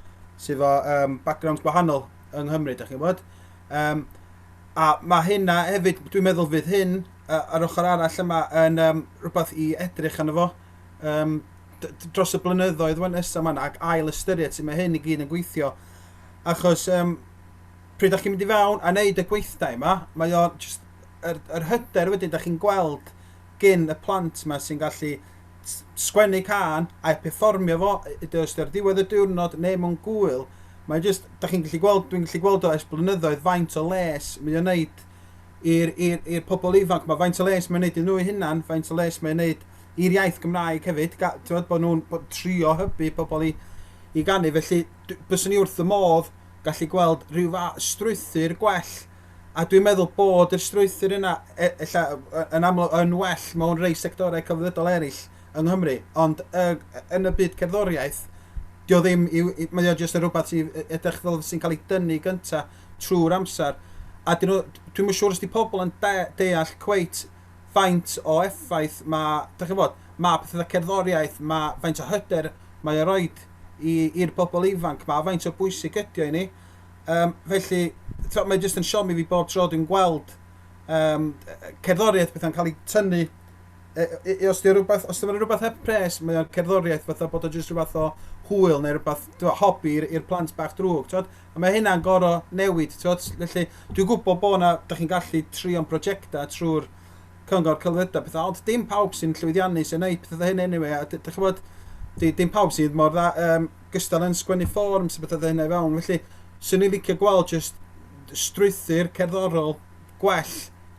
sydd efo backgrounds gwahanol yng Nghymru, da chi'n gwybod? A mae hynna hefyd, dwi'n meddwl fydd hyn ar ochr arall yma yn rhywbeth i edrych arno fo dros y blynyddoedd wan nesaf yma ac ail ystyried sut mae hyn i gyd yn gweithio. Achos pryd ydych chi'n mynd i fewn a neud y gweithdai yma, mae o just yr hyder wedyn da chi'n gweld gyn y plant yma sy'n gallu sgwennu cân a'i perfformio fo, ydy os ar diwedd y diwrnod neu mewn gwyl, mae just, da chi'n gallu gweld, dwi'n gallu gweld o ers blynyddoedd faint o les mae o'n neud i'r pobl ifanc, mae faint o les mae'n neud i nhw eu hunan, faint o les mae'n neud i'r iaith Gymraeg hefyd, t'wod, bod nhw'n bod trio hybu pobl i ganu, felly byswn i wrth y modd gallu gweld rhyw strwythur gwell, a dwi'n meddwl bod yr strwythur yna ella yn amlwg yn well mewn rei sectorau celfyddydol eraill yng Nghymru, ond yn y byd cerddoriaeth, dio ddim, mae o jyst yn rhywbeth sy'n edrych fel sy'n cael ei dynnu gynta trwy'r amser. A dwi'm yn siŵr os di pobl yn deall cweit faint o effaith mae, dych chi'n bod, mae pethau cerddoriaeth, mae faint o hyder mae o roed i'r bobl ifanc, mae faint o bwysig ydi o i ni. Felly, mae jyst yn siomi fi bob tro dwi'n gweld cerddoriaeth pethau'n cael ei tynnu. Os di rhywbeth, os di rhywbeth heb pres, mae o'n cerddoriaeth fatha bod o jyst rhywbeth o hwyl neu rhywbeth hobi i'r plant bach drwg, t'wod? A mae hynna'n gorfod newid, t'wod? Felly, dwi'n gwybod bod na, da chi'n gallu trio'n prosiectau trwy'r cyngor celfyddydau pethau, ond dim pawb sy'n llwyddiannus yn neud pethau hyn anyway, a dych chi'n gwbod, dim pawb sydd mor dda, gystal yn sgwennu fforms a pethau hynna i fewn, felly, swn i'n licio gweld jyst strwythur cerddorol gwell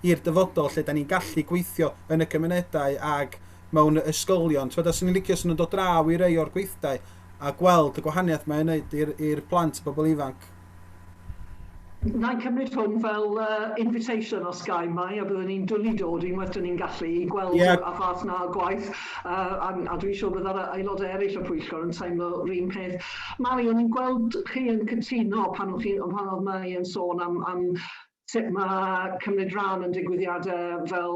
i'r dyfodol lle da ni'n gallu gweithio yn y cymunedau ag mewn ysgolion. T'wod, a swn i'n licio swn nhw'n dod draw i rei o'r gweithdai a gweld y gwahaniaeth mae'n wneud i'r plant a bobl ifanc. Na i cymryd hwn fel invitation os ga i, Mai, a byddwn ni'n dwlu dod unwaith dyn ni'n gallu i gweld y fath na o gwaith, a dwi'n siŵr bydd aelodau eraill o'r pwyllgor yn teimlo'r un peth. Mali, o'n i'n gweld chi yn cytuno pan oedd Mai yn sôn am sut mae cymryd rhan yn digwyddiadau fel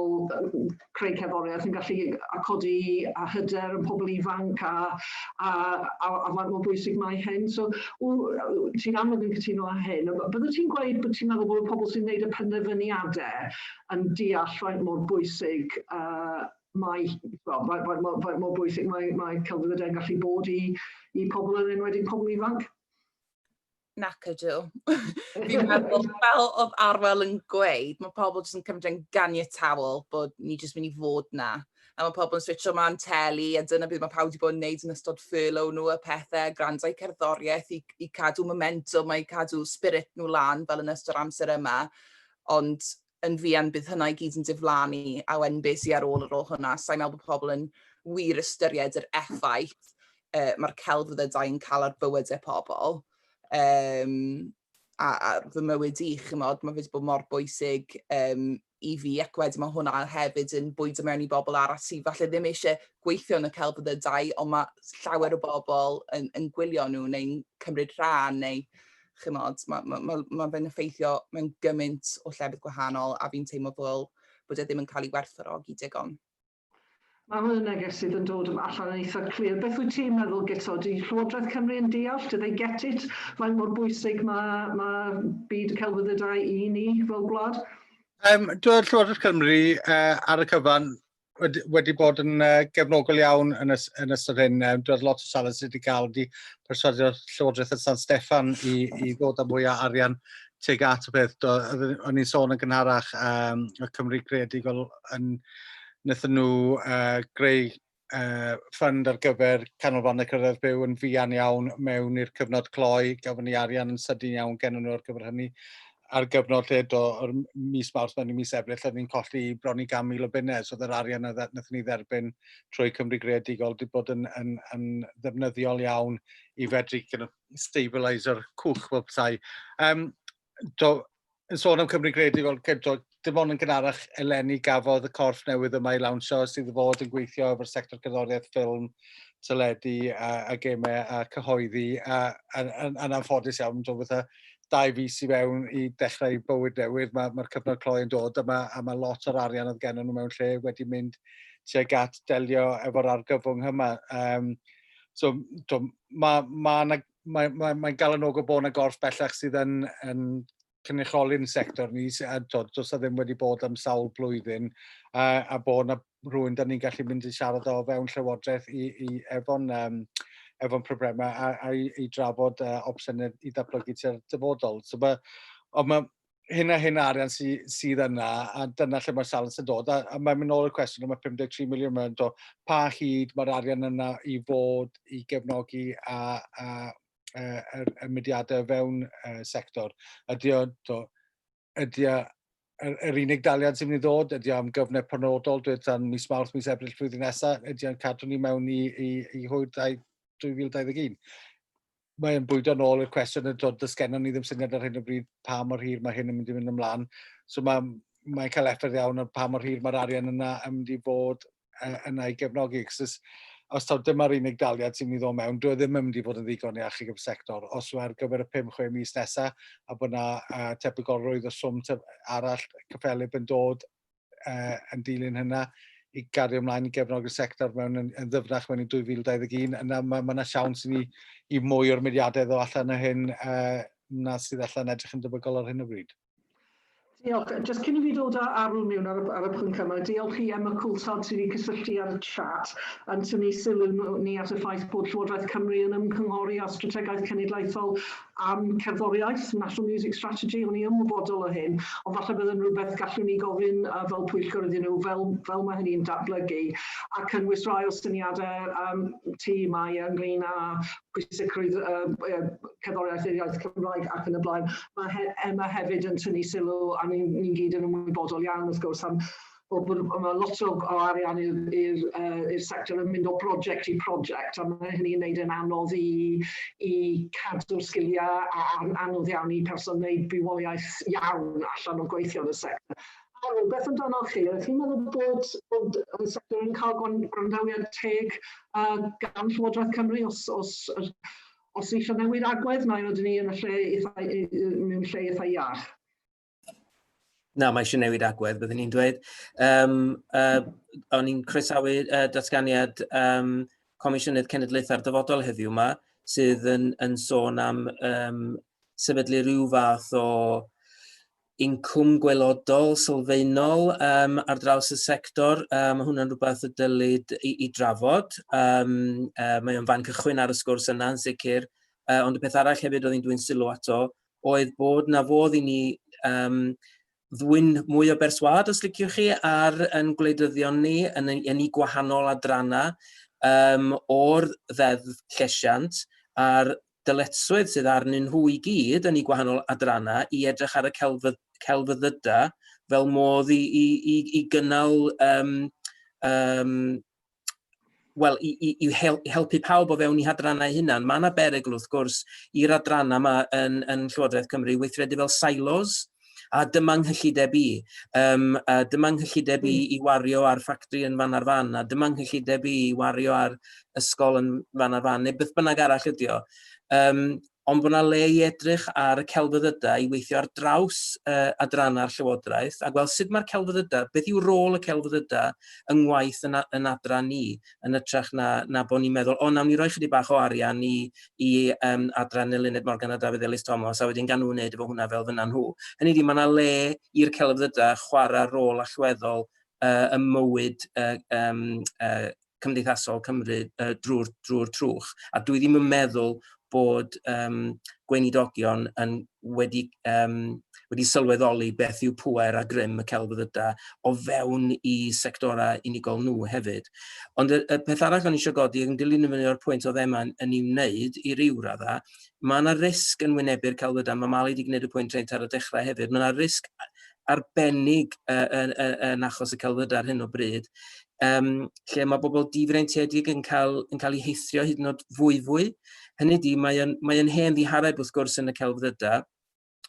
creu cerddoriaeth yn gallu codi a hyder yn pobl ifanc a faint mor bwysig mae hyn. So, ti'n amlwg yn cytuno â hyn. Byddai ti'n gweud bod ti'n meddwl bod y pobl sy'n gwneud y penderfyniadau yn deall faint mor bwysig mae, well, faint, faint, faint, faint mor bwysig mae, mae celfyddydau'n gallu bod i, i pobl yn enwedig pobl ifanc? Nac ydw. Fi'n meddwl, fel oedd Arwel yn gweud, mae pobl jyst yn cymryd yn ganiataol bod ni jyst mynd i fod na. A mae pobl yn switcho mlaen teli, a dyna beth mae pawb wedi bod yn neud yn ystod furlough nhw a pethau, gwrando i cerddoriaeth i, i cadw momentum a i cadw spirit nhw lan fel yn ystod amser yma. Ond yn fuan bydd hynna i gyd yn diflannu, a wedyn beth sydd ar ôl ar ôl hwnna. Sa'n meddwl bod pobl yn wir ystyried yr effaith mae'r celfyddydau yn cael ar bywydau pobl. A, a fy mywyd i, chymod, mae fe wedi bod mor bwysig um, i fi, ac wedyn mae hwnna hefyd yn bwydo mewn i bobl arall sydd falle ddim eisiau gweithio yn y celfyddydau, ond mae llawer o bobl yn, yn gwylio nhw neu'n cymryd rhan neu chymod, mae ma, ma, ma fe'n effeithio mewn gymaint o llefydd gwahanol a fi'n teimlo fel bod e ddim yn cael ei werthfawrogi digon. Mae hwn yn neges sydd yn dod allan yn eitha clir. Beth wyt ti'n meddwl, Guto? Di Llywodraeth Cymru yn deall? Do they get it? Faint mor bwysig mae, mae byd y celfyddydau i ni fel gwlad? Um, Dwi'n Llywodraeth Cymru ar y cyfan wedi, wedi bod yn uh, gefnogol iawn yn, ys, yn ystod hyn. Um, dwi'n lot o siarad sydd wedi cael wedi perswadio Llywodraeth y San Steffan i, i ddod â mwy o arian tuag at y peth. Do, o'n i'n sôn yn gynharach, um, y Cymru Greadigol yn, wnaethon nhw uh, greu uh, ffynd ar gyfer canolfannau cyrraedd byw yn fuan iawn mewn i'r cyfnod cloi. Gafon ni arian yn sydyn iawn gen nhw ar gyfer hynny. Ar gyfnod lle do, o'r mis Mawrth mewn i mis Ebrill, oedden ni'n colli bron i 100,000 o bunnau. So oedd yr arian na wnaethon ni dderbyn trwy Cymru Greadigol wedi bod yn, yn, yn ddefnyddiol iawn i fedru kind of, stabiliser cwch fel petai. Um, do, yn sôn am Cymru Greadigol, do, dim ond yn gynharach eleni gafodd y corff newydd yma i lawnsio sydd fod yn gweithio efo'r sector cerddoriaeth, ffilm, teledu a, a gemau a cyhoeddi a, a, a, yn anffodus iawn, do, fatha dau fis i fewn i dechrau bywyd newydd, mae'r ma, cyfnod cloi yn dod a mae, a mae lot o'r arian oedd gennym nhw mewn lle wedi mynd tuag at delio efo'r argyfwng yma. Um, so, do, mae ma na, mae, mae, mae'n galonogol bod yna gorff bellach sydd yn, yn cynrychioli'n sector ni, a do, does ddim wedi bod am sawl blwyddyn, a, a bod yna rhywun da ni'n gallu mynd i siarad o fewn llywodraeth i, i efo'n um, efo'n problemau a, a i, i drafod uh, opsiynau i ddatblygu tua'r dyfodol. So mae, ond mae, hyn a hyn arian sy, sydd yna, a dyna lle mae'r salons yn dod. A, a mae'n mynd nôl i'r cwestiwn, mae 53 miliwn mae'n dod, pa hyd mae'r arian yna i fod i gefnogi a, a, a, a, y mudiadau fewn y sector? Ydy o, do, ydy o yr, yr unig daliad sy'n mynd i ddod, ydy o am gyfnod penodol, dweud tan mis Mawrth, mis Ebrill flwyddyn nesaf, ydy o'n cadw ni mewn i, i, i hwyr 2021? Mae'n bwydo nôl i'r cwestiwn yn dod, does gennon ni ddim syniad ar hyn o bryd pa mor hir mae hyn yn mynd i fynd ymlaen. So mae'n mae cael effaith iawn ar pa mor hir mae'r arian yna yn mynd i fod yna i gefnogi. Cos os taw dyma'r unig daliad sy'n mynd i ddod mewn, dwi e ddim yn mynd i fod yn ddigon i achub y sector. Os yw ar gyfer y 5-6 mis nesaf, a bod yna uh, tebygolrwydd o swm arall cyffelyb yn dod uh, yn dilyn hynna i gario ymlaen i gefnogi'r sector mewn yn, yn ddyfnach mewn i 2021, yna mae yna ma siawns i ni i mwy o'r mudiadau ddod allan o hyn uh, na sydd allan edrych yn debygol ar hyn o bryd. Diolch. Just cyn i fi dod â Arw mewn ar y, ar y pwnc yma, diolch i Emma Coulthard sydd wedi cysylltu ar y chat yn tynnu sylw ni at y ffaith bod Llywodraeth Cymru yn ymgynghori ar strategaeth cenedlaethol am cerddoriaeth, National Music Strategy, o'n i ymwybodol o hyn, ond falle bydd yn rhywbeth gallwn ni gofyn uh, fel pwyllgor iddyn nhw, fel, fel mae hynny'n datblygu, a cynnwys rhai o syniadau um, ti, mae ynglyn â pwysigrwydd uh, cerddoriaeth i'r iaith Cymraeg ac yn y blaen. Mae he Emma hefyd yn tynnu sylw, a ni'n ni gyd yn ymwybodol iawn wrth gwrs am bod, bod mae lot o, o arian i'r uh, sector yn mynd o brosiect i prosiect, a mae hynny'n gwneud yn anodd i, i cadw'r sgiliau a, a anodd iawn i person wneud bywoliaeth iawn allan o gweithio yn y sector. Aaron, beth amdano chi? Ydych chi'n meddwl bod, bod y sector yn cael gwrandawiad teg uh, gan Llywodraeth Cymru os, os, os eisiau newid agwedd, neu ydyn ni yn y lle eitha, mewn lle eitha iach? Na, mae eisiau newid agwedd, byddwn ni'n dweud. Um, uh, o'n i'n croesawu uh, datganiad um, Comisiynydd Cenedlaethau'r Dyfodol heddiw yma, sydd yn, yn sôn am um, sefydlu rhyw fath o incwm gwelodol sylfaenol um, ar draws y sector. Um, mae hwnna'n rhywbeth y dylid i, i drafod. Um, uh, mae o'n fan cychwyn ar y sgwrs yna yn sicr. Uh, ond y peth arall hefyd oedd hi'n dwyn sylw ato oedd bod na fodd i ni um, ddwyn mwy o berswâd, os liciwch chi, ar yn gwleidyddion ni, yn, yn ei gwahanol adrannau um, o'r ddeddf llesiant a'r dyletswydd sydd arnyn nhw i gyd yn eu gwahanol adrannau i edrych ar y celfydd, celfyddydau fel modd i, i, i, i gynnal um, um, wel, i, i, i hel, helpu pawb o fewn eu hadrannau hunan. Mae yna berygl, wrth gwrs, i'r adrannau yma yn, yn Llywodraeth Cymru weithredu fel silos, a dyma nghyllideb i. Um, a dyma nghyllideb i i wario ar ffactri yn fan ar fan, a dyma nghyllideb i i wario ar ysgol yn fan ar fan, neu beth bynnag arall ydi o. Um, ond bod yna le i edrych ar y celfyddydau i weithio ar draws uh, adrannau'r llywodraeth a gweld sut mae'r celfyddydau, beth yw rôl y celfyddydau yng ngwaith yn, yn adran ni, yn ytrach na, na bod ni'n meddwl, o, nawn ni roi chydig bach o arian i, i um, adran Eluned Morgan a Dafydd Elis Thomas, a wedyn gan nhw wneud efo hwnna fel fyna nhw. Hynny ydi, mae yna le i'r celfyddydau chwarae rôl allweddol uh, ym mywyd uh, um, uh, cymdeithasol Cymru uh, drwy'r drwy trwch. A dwi ddim yn meddwl bod um, gweinidogion yn wedi, um, wedi sylweddoli beth yw pŵer a grym y celfyddydau o fewn i sectorau unigol nhw hefyd. Ond y, y peth arall o'n eisiau godi, yn dilyn yn fyny o'r pwynt oedd Emma yn, yn ei wneud i ryw raddau, mae yna risg yn wynebu'r celfyddydau, mae Mali wedi gwneud y pwynt reit ar y dechrau hefyd, mae yna risg arbennig uh, yn, yn, yn achos y celfyddydau ar hyn o bryd, um, lle mae bobl difreintiedig yn cael, yn cael eu heithrio hyd yn oed fwyfwy. Hynny ydi, mae yn, mae yn hen ddihareb wrth gwrs yn y celfyddydau,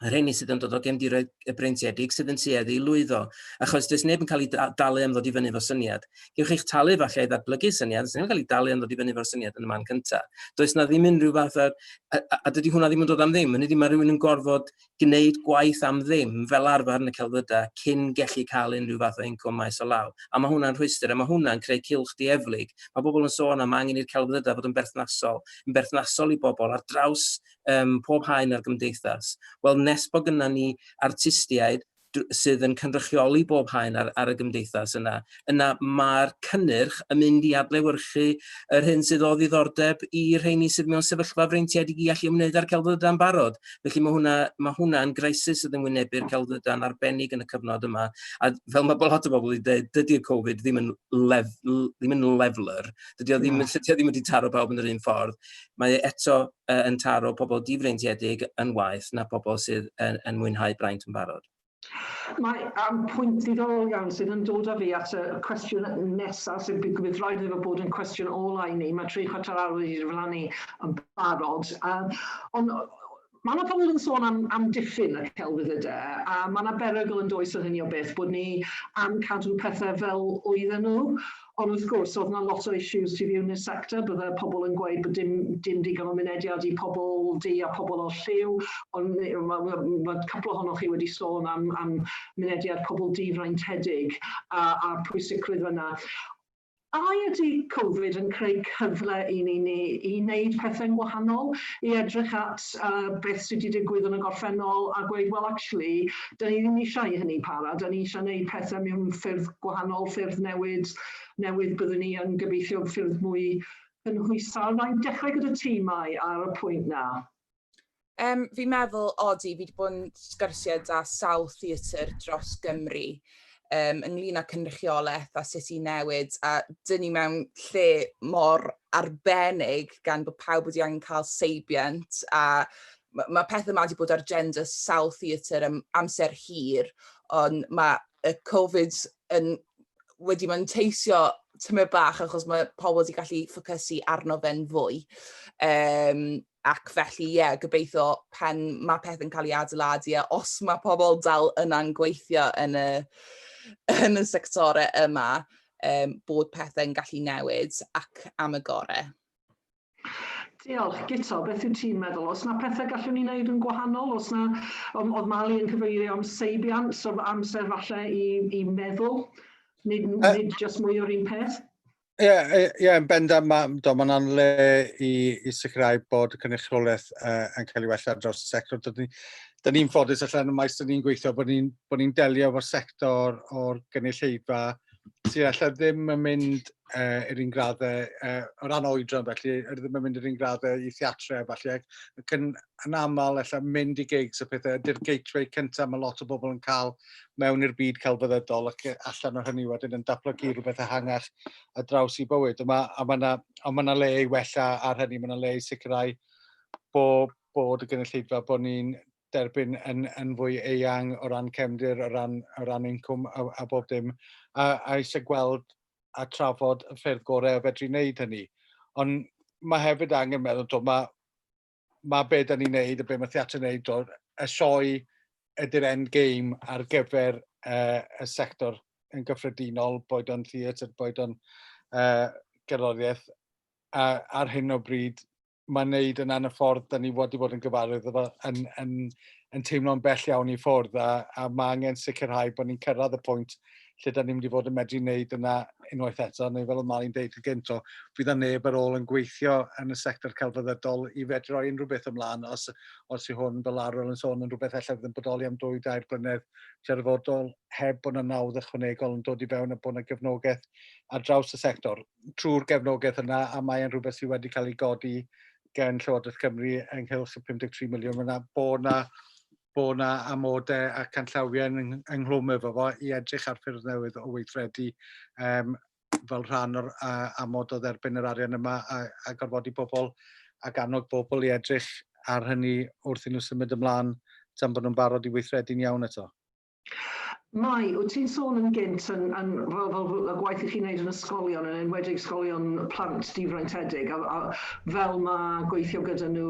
y rheini sydd yn dod o gefndiroedd y breintiedig sydd yn tueddu i lwyddo, achos does neb yn cael ei dalu am ddod i fyny efo syniad. Gewch chi'ch talu falle i ddatblygu syniad, does neb yn cael ei dalu am ddod i fyny efo'r syniad yn y man cyntaf. Does na ddim unrhyw fath o... A, a, a dydy hwnna ddim yn dod am ddim. Hynny ydi, mae rhywun yn gorfod gwneud gwaith am ddim fel arfer yn y celfyddydau cyn gellu cael unrhyw fath o incwm maes o law. A mae hwnna'n rhwystr, a mae hwnna'n creu cylch dieflig. Mae bobl yn sôn am angen i'r celfyddydau fod yn berthnasol, yn berthnasol i bobl ar draws um, pob haen ar gymdeithas. Wel, nes bod gynna ni artistiaid sydd yn cynrychioli bob haen ar, ar y gymdeithas yna, yna mae'r cynnyrch yn mynd i adlewyrchu yr hyn sydd o ddiddordeb i'r rheini sydd mewn sefyllfa freintiedig i allu ymwneud â'r celfyddydau'n barod. Felly mae hwnna, mae hwnna'n greisus sydd yn wynebu'r celfyddydau'n arbennig yn y cyfnod yma. A fel mae lot o bobl wedi dweud, dydy'r Covid ddim yn, lef, ddim yn leveler, dydy o ddim, mm. dydy o ddim wedi taro pawb yn yr un ffordd. Mae e eto uh, yn taro pobl difreintiedig yn waeth na pobl sydd yn, yn mwynhau braint yn barod. Mae um, pwynt diddorol iawn sydd yn dod â fi at y cwestiwn nesaf sy'n bydd rhaid iddo fod yn cwestiwn ola i ni. Mae 3/4 awr wedi diflannu yn barod. Um, ond mae yna pobl yn sôn am, am diffyn y celfyddydau, a mae yna berygl yn does yn hynny o beth bod ni am cadw pethau fel oedden nhw. Ond wrth gwrs, oedd yna lot o issues tu fewn i'r sector, bydde pobl yn gweud bod dim, dim digon o mynediad i pobl du a pobl o lliw, ond mae, mae, mae cwpl ohonoch chi wedi sôn am, am mynediad pobl difreintiedig a, a'r pwysigrwydd yna. A ydy Covid yn creu cyfle i ni, ni i wneud pethau'n wahanol, i edrych at uh, beth sydd wedi digwydd yn y gorffennol a gweud, well, actually, da ni ddim eisiau i hynny para, da ni eisiau gwneud pethau mewn ffyrdd gwahanol, ffyrdd newid, newydd byddwn ni yn gobeithio ffyrdd mwy cynhwysfawr. Na i dechrau gyda tîmau ar y pwynt na. Um, fi'n meddwl, odi, fi wedi bod yn sgyrsiau da sawl theatr dros Gymru um, ynglyn â cynrychiolaeth a sut i newid, a dyn ni mewn lle mor arbennig gan bod pawb wedi angen cael seibiant, a mae ma pethau yma wedi bod ar agenda sawl theatr am amser hir, ond mae y Covid yn wedi manteisio tymed bach achos mae pobl wedi gallu ffocysu arno fe'n fwy. Um, ac felly, ie, yeah, gobeithio pan mae pethau'n cael ei adeiladu a os mae pobl dal yna'n gweithio yn y, yn y sectorau yma, um, bod pethau'n gallu newid ac am y gorau. Diolch. Guto, beth yw ti'n meddwl? Os na pethau gallwn ni wneud yn gwahanol? Os na, oedd Mali yn cyfeirio am seibiant, so amser falle i, i meddwl, nid, uh, nid just mwy o'r un peth? Ie, yeah, ie, yeah, yn bendant, mae ma, ma le i, i sicrhau bod y cynrychiolaeth uh, yn cael ei wella ar draws y sector. Dydyn ni, Da ni'n ffodus allan y maes da ni'n gweithio bod ni'n bod ni delio efo'r sector o'r gynulleidfa sydd allan ddim yn mynd i'r un graddau, o ran oedran felly, er ddim yn mynd i'r un graddau i theatrau falle, ac yn, yn aml allan mynd i gigs a pethau, ydy'r gateway cyntaf mae lot o bobl yn cael mewn i'r byd celfyddydol ac allan o hynny wedyn yn datblygu rhywbeth ehangach ar draws i bywyd. A mae, a mae yna, a mae yna le i wella ar hynny, mae yna le i sicrhau bod, bod y gynulleidfa, bod ni'n derbyn yn, yn fwy eang o ran cefndir, o ran, o ran incwm a, a bob dim, a, a eisiau gweld a trafod y ffyrdd gorau o fedru wneud hynny. Ond mae hefyd angen meddwl, do, mae, mae be da ni'n neud a be mae theatr yn neud, do, y sioe ydy'r end game ar gyfer uh, y sector yn gyffredinol, boed o'n theatr, boed o'n uh, gerddoriaeth, a ar hyn o bryd mae wneud yna yn y ffordd da ni wedi bod yn gyfarwydd efo yn, yn, yn teimlo'n bell iawn i ffwrdd a, a mae angen sicrhau bod ni'n cyrraedd y pwynt lle da ni'n mynd i fod yn medru wneud yna unwaith eto, neu fel y Mali'n deud yn gynt, o, fydd yna neb ar ôl yn gweithio yn y sector celfyddydol i fedru rhoi unrhyw beth ymlaen os, os yw hwn fel arfer yn sôn yn rhywbeth ella fydd yn bodoli am dwy, dair blynedd tua'r heb bod yna nawdd ychwanegol yn dod i fewn a bod yna gefnogaeth ar draws y sector. Trwy'r gefnogaeth yna, a mae'n rhywbeth sydd wedi cael ei godi gen Llywodraeth Cymru ynghylch y 53 miliwn, mae yna bod yna bod yna amodau a canllawiau yng, ynghlwm efo fo i edrych ar ffyrdd newydd o weithredu um, fel rhan o'r uh, amod o dderbyn yr arian yma a, a gorfodi bobl ac annog bobl i edrych ar hynny wrth i nhw symud ymlaen tan bod nhw'n barod i weithredu'n iawn eto. Mai, wyt ti'n sôn yn gynt yn, yn fel, fel y gwaith i chi'n neud yn ysgolion, yn enwedig ysgolion plant difreintiedig, a, a fel mae gweithio gyda nhw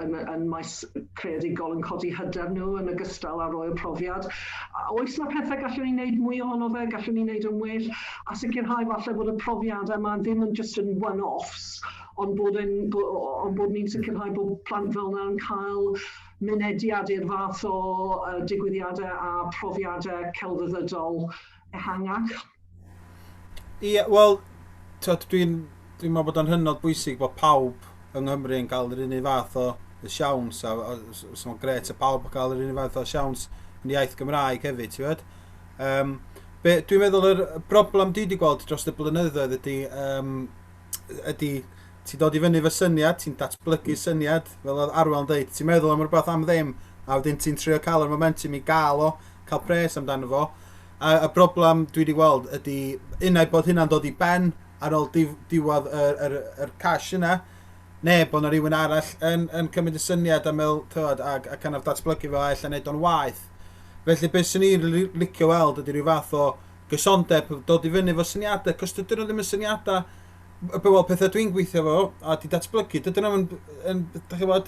yn, yn maes creadigol yn codi hyder nhw yn ogystal â roi'r profiad. A oes yna pethau gallwn ni wneud mwy ohono fe, gallwn ni wneud yn well, a sicrhau falle bod y profiadau yma ddim yn just yn one-offs, ond bod, yn, ond bod ni'n sicrhau bod plant fel yna yn cael mynediad i'r fath o uh, digwyddiadau a profiadau celfyddydol ehangach? Ie, yeah, wel, dwi'n dwi meddwl bod o'n hynod bwysig bod pawb yng Nghymru yn cael yr un fath o y siawns, a, a so mae'n gret y pawb yn cael yr un fath o siawns yn iaith Gymraeg hefyd, ti'n gwybod? Um, be, dwi'n meddwl yr broblem dwi wedi gweld dros y blynyddoedd ydy, um, ydy ti'n dod i fyny efo syniad, ti'n datblygu syniad, fel oedd Arwel yn dweud, ti'n meddwl am rhywbeth am ddim, a wedyn ti'n trio cael yr momentum i gael o, cael pres amdano fo. A y broblem dwi wedi gweld ydy, unai bod hynna'n dod i ben ar ôl diwedd yr, yr, yr cash yna, neu bod yna rhywun arall yn, yn cymryd y syniad a meddwl, tywed, a, a kind of datblygu fo a ella wneud o'n waeth. Felly beth sy'n ni'n licio weld ydy rhyw fath o gysondeb, dod i fyny efo syniadau, cos dydyn nhw ddim yn syniadau wel, pethau dwi'n gweithio fo a di datblygu, dydyn nhw'n, yn, yn, yn,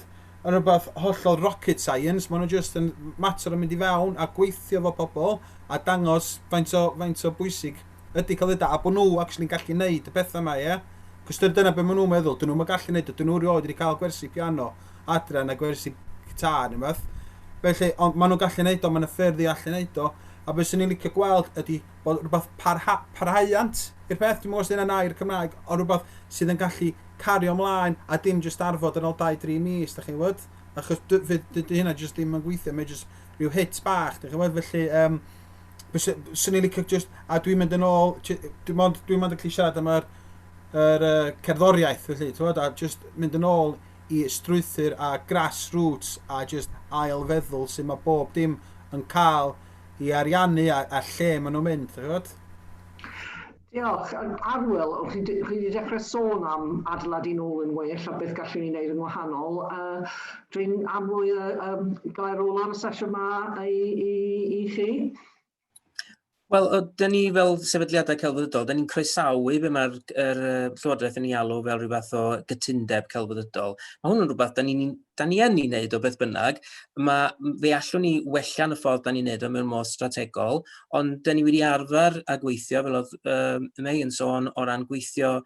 yn rhywbeth hollol rocket science, maen nhw just yn mater o mynd i fewn a gweithio fo pobl a dangos faint o, faint o bwysig ydy cael a bod nhw actually'n gallu neud y pethau yma, ie? Cos dyna beth maen nhw'n meddwl, dyn nhw'n gallu neud, dyn nhw rioed wedi cael gwersi piano adre na gwersi gitar neu beth. Felly, ond maen nhw'n gallu neud o, maen nhw'n ffyrdd i allu neud o, a beth sy'n ni'n licio gweld ydy bod rhywbeth parha, parhaiant i'r peth, dwi'n meddwl os yna'n air Cymraeg, ond rhywbeth sydd yn gallu cario ymlaen a dim jyst arfod yn ôl 2-3 mis, da chi'n gwybod? Achos dydy hynna jyst ddim yn gweithio, mae jyst rhyw hit bach, da chi'n gwybod? Felly, um, swn i'n licio just, a dwi'n mynd yn ôl, dwi'n mond, dwi'n mond yn gallu siarad am yr, yr uh, cerddoriaeth, felly, ti'n gwybod, a just mynd yn ôl i strwythur a grassroots a just ail feddwl sy'n mae bob dim yn cael i ariannu a, a lle maen nhw'n mynd, ti'n gwybod? Diolch. Arwel, chi wedi dechrau sôn am adeiladu nôl yn well a beth gallwn ni wneud yn wahanol. Uh, dwi'n amlwg um, gair ola ar y sesiwn yma i, i, i chi. Wel, dyn ni fel sefydliadau celfyddydol, dyn ni'n croesawu be mae'r er, Llywodraeth yn ei alw fel rhyw fath o gytundeb celfyddydol. Mae hwn yn rhywbeth da ni'n da ni yn ei wneud o beth bynnag. Mae, fe allwn ni wella yn y ffordd da ni'n wneud o mewn modd strategol, ond da ni wedi arfer a gweithio, fel oedd um, May yn sôn, o ran gweithio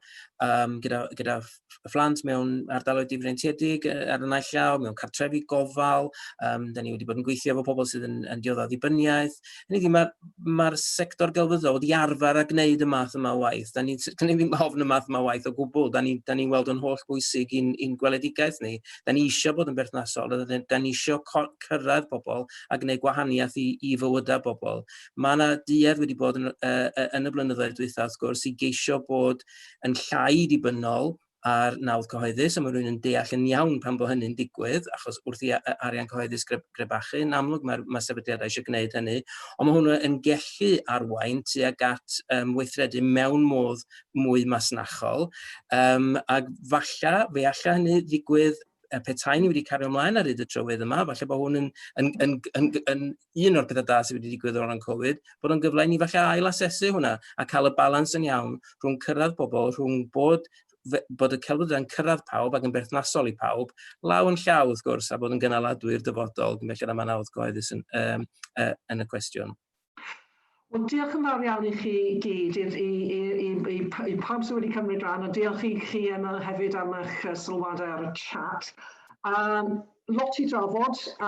um, gyda, gyda y phlant mewn ardaloedd difreintiedig ar y naill llaw, mewn cartrefi gofal, um, da ni wedi bod yn gweithio efo pobl sydd yn, yn dioddef ddibyniaeth. Hynny ydi, mae'r ma sector gelfyddol wedi arfer a gwneud y math yma o waith. Da ni, da ni ddim ofn y math yma o waith o gwbl. Da ni'n ni, ni weld yn holl bwysig i'n, i'n gweledigaeth ni. Da ni eisiau bod bod yn berthnasol, a da ni isio cyrraedd pobl a gwneud gwahaniaeth i fywydau bobl. Mae yna duedd wedi bod yn y blynyddoedd dwytha, wrth gwrs, i geisio bod yn llai dibynnol ar nawdd cyhoeddus, a mae rhywun yn deall yn iawn pan bod hynny'n digwydd, achos wrth i arian cyhoeddus grebachu, yn amlwg mae sefydliadau eisiau gwneud hynny, ond mae hwnnw yn gallu arwain tuag at weithredu mewn modd mwy masnachol, ac falle, fe alla hynny ddigwydd petai ni wedi cario ymlaen ar hyd y trywydd yma, falle bod hwn yn un o'r pethau da sydd wedi digwydd o ran Covid, bod o'n gyfle i ni falle ail-asesu hwnna a cael y balans yn iawn rhwng cyrraedd pobl, rhwng bod y celfyddydau'n cyrraedd pawb ac yn berthnasol i pawb, law yn llaw wrth gwrs, a bod yn gynaladwy i'r dyfodol, cyn belled â mae nawdd cyhoeddus yn y cwestiwn. Wel, diolch yn fawr iawn i chi gyd, i pawb sydd wedi cymryd rhan, a diolch i chi Emma hefyd am eich sylwadau ar y chat. Lot i drafod, a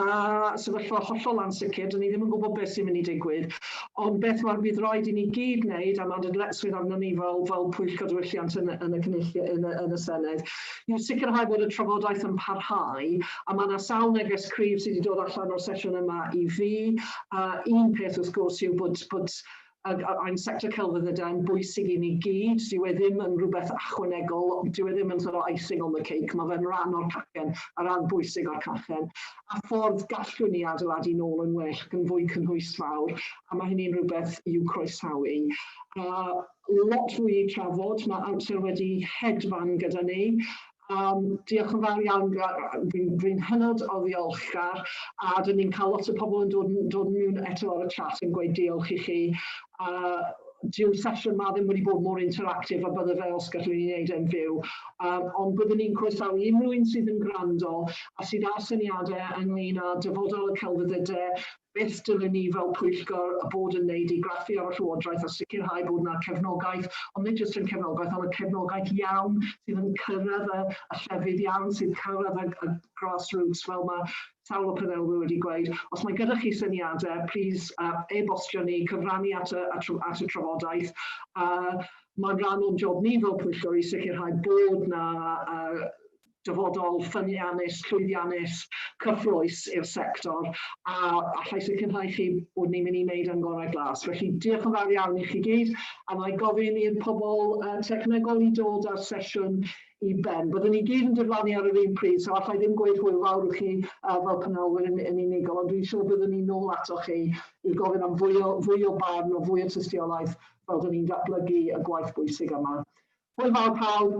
sefyllfa hollol ansicr, dyn ni ddim yn gwybod beth sy'n mynd i digwydd, ond beth mae'r bydd rhaid i ni gyd wneud, a mae'n dyletswydd arno ni fel pwyllgor diwylliant yn y cynulliad, yn y Senedd, yw sicrhau bod y trafodaeth yn parhau, a mae yna sawl neges cryf sydd wedi dod allan o'r sesiwn yma i fi. Un peth wrth gwrs yw bod ein sector celfyddydau yn bwysig i ni gyd. Dyw e ddim yn rhywbeth ychwanegol, dyw e ddim yn sort of icing on the cake, mae fe'n rhan o'r cacen, a rhan bwysig o'r cacen. A ffordd gallwn ni adeiladu nôl yn well ac yn fwy cynhwysfawr, a mae hynny'n rhywbeth i'w croesawu. Lot fwy i trafod, mae amser wedi hedfan gyda ni. Diolch yn fawr iawn, dwi hynod o ddiolchgar, a dyn ni'n cael lot o pobl yn dod mewn eto ar y chat yn gweud diolch i chi. Dyw'r sesiwn yma ddim wedi bod mor interactive a bydde fe os gallwn ni wneud e'n fyw. Ond byddwn ni'n croesawu unrhyw un sydd yn gwrando a sydd â syniadau ynglyn â dyfodol y celfyddydau, beth dylwn ni fel pwyllgor a bod yn wneud i graffu ar y Llywodraeth a sicrhau bod yna cefnogaeth, ond nid jyst yn cefnogaeth, ond y cefnogaeth iawn sydd yn cyrraedd y llefydd iawn, sydd cyrraedd y grassroots, fel mae sawl o panelwyr wedi gweud. Os mae gyda chi syniadau, please e-bostio ni, cyfrannu at y trafodaeth. Mae'n rhan o'n job ni fel pwyllgor i sicrhau bod na dyfodol ffyniannus, llwyddiannus, cyffrous i'r sector, a allai sicrhau chi bod ni'n mynd i wneud yn gorau glas. Felly diolch yn fawr iawn i chi gyd, a na i gofyn i'r pobl technegol i dod â'r sesiwn i ben. Byddwn ni gyd yn diflannu ar yr un pryd, so allai ddim gweud hwyl fawr i chi fel panelwyr yn unigol, ond dwi'n siŵr byddwn ni nôl atoch chi i gofyn am fwy o barn o fwy o tystiolaeth fel dyn ni'n datblygu y gwaith bwysig yma. Hwyl fawr pawb!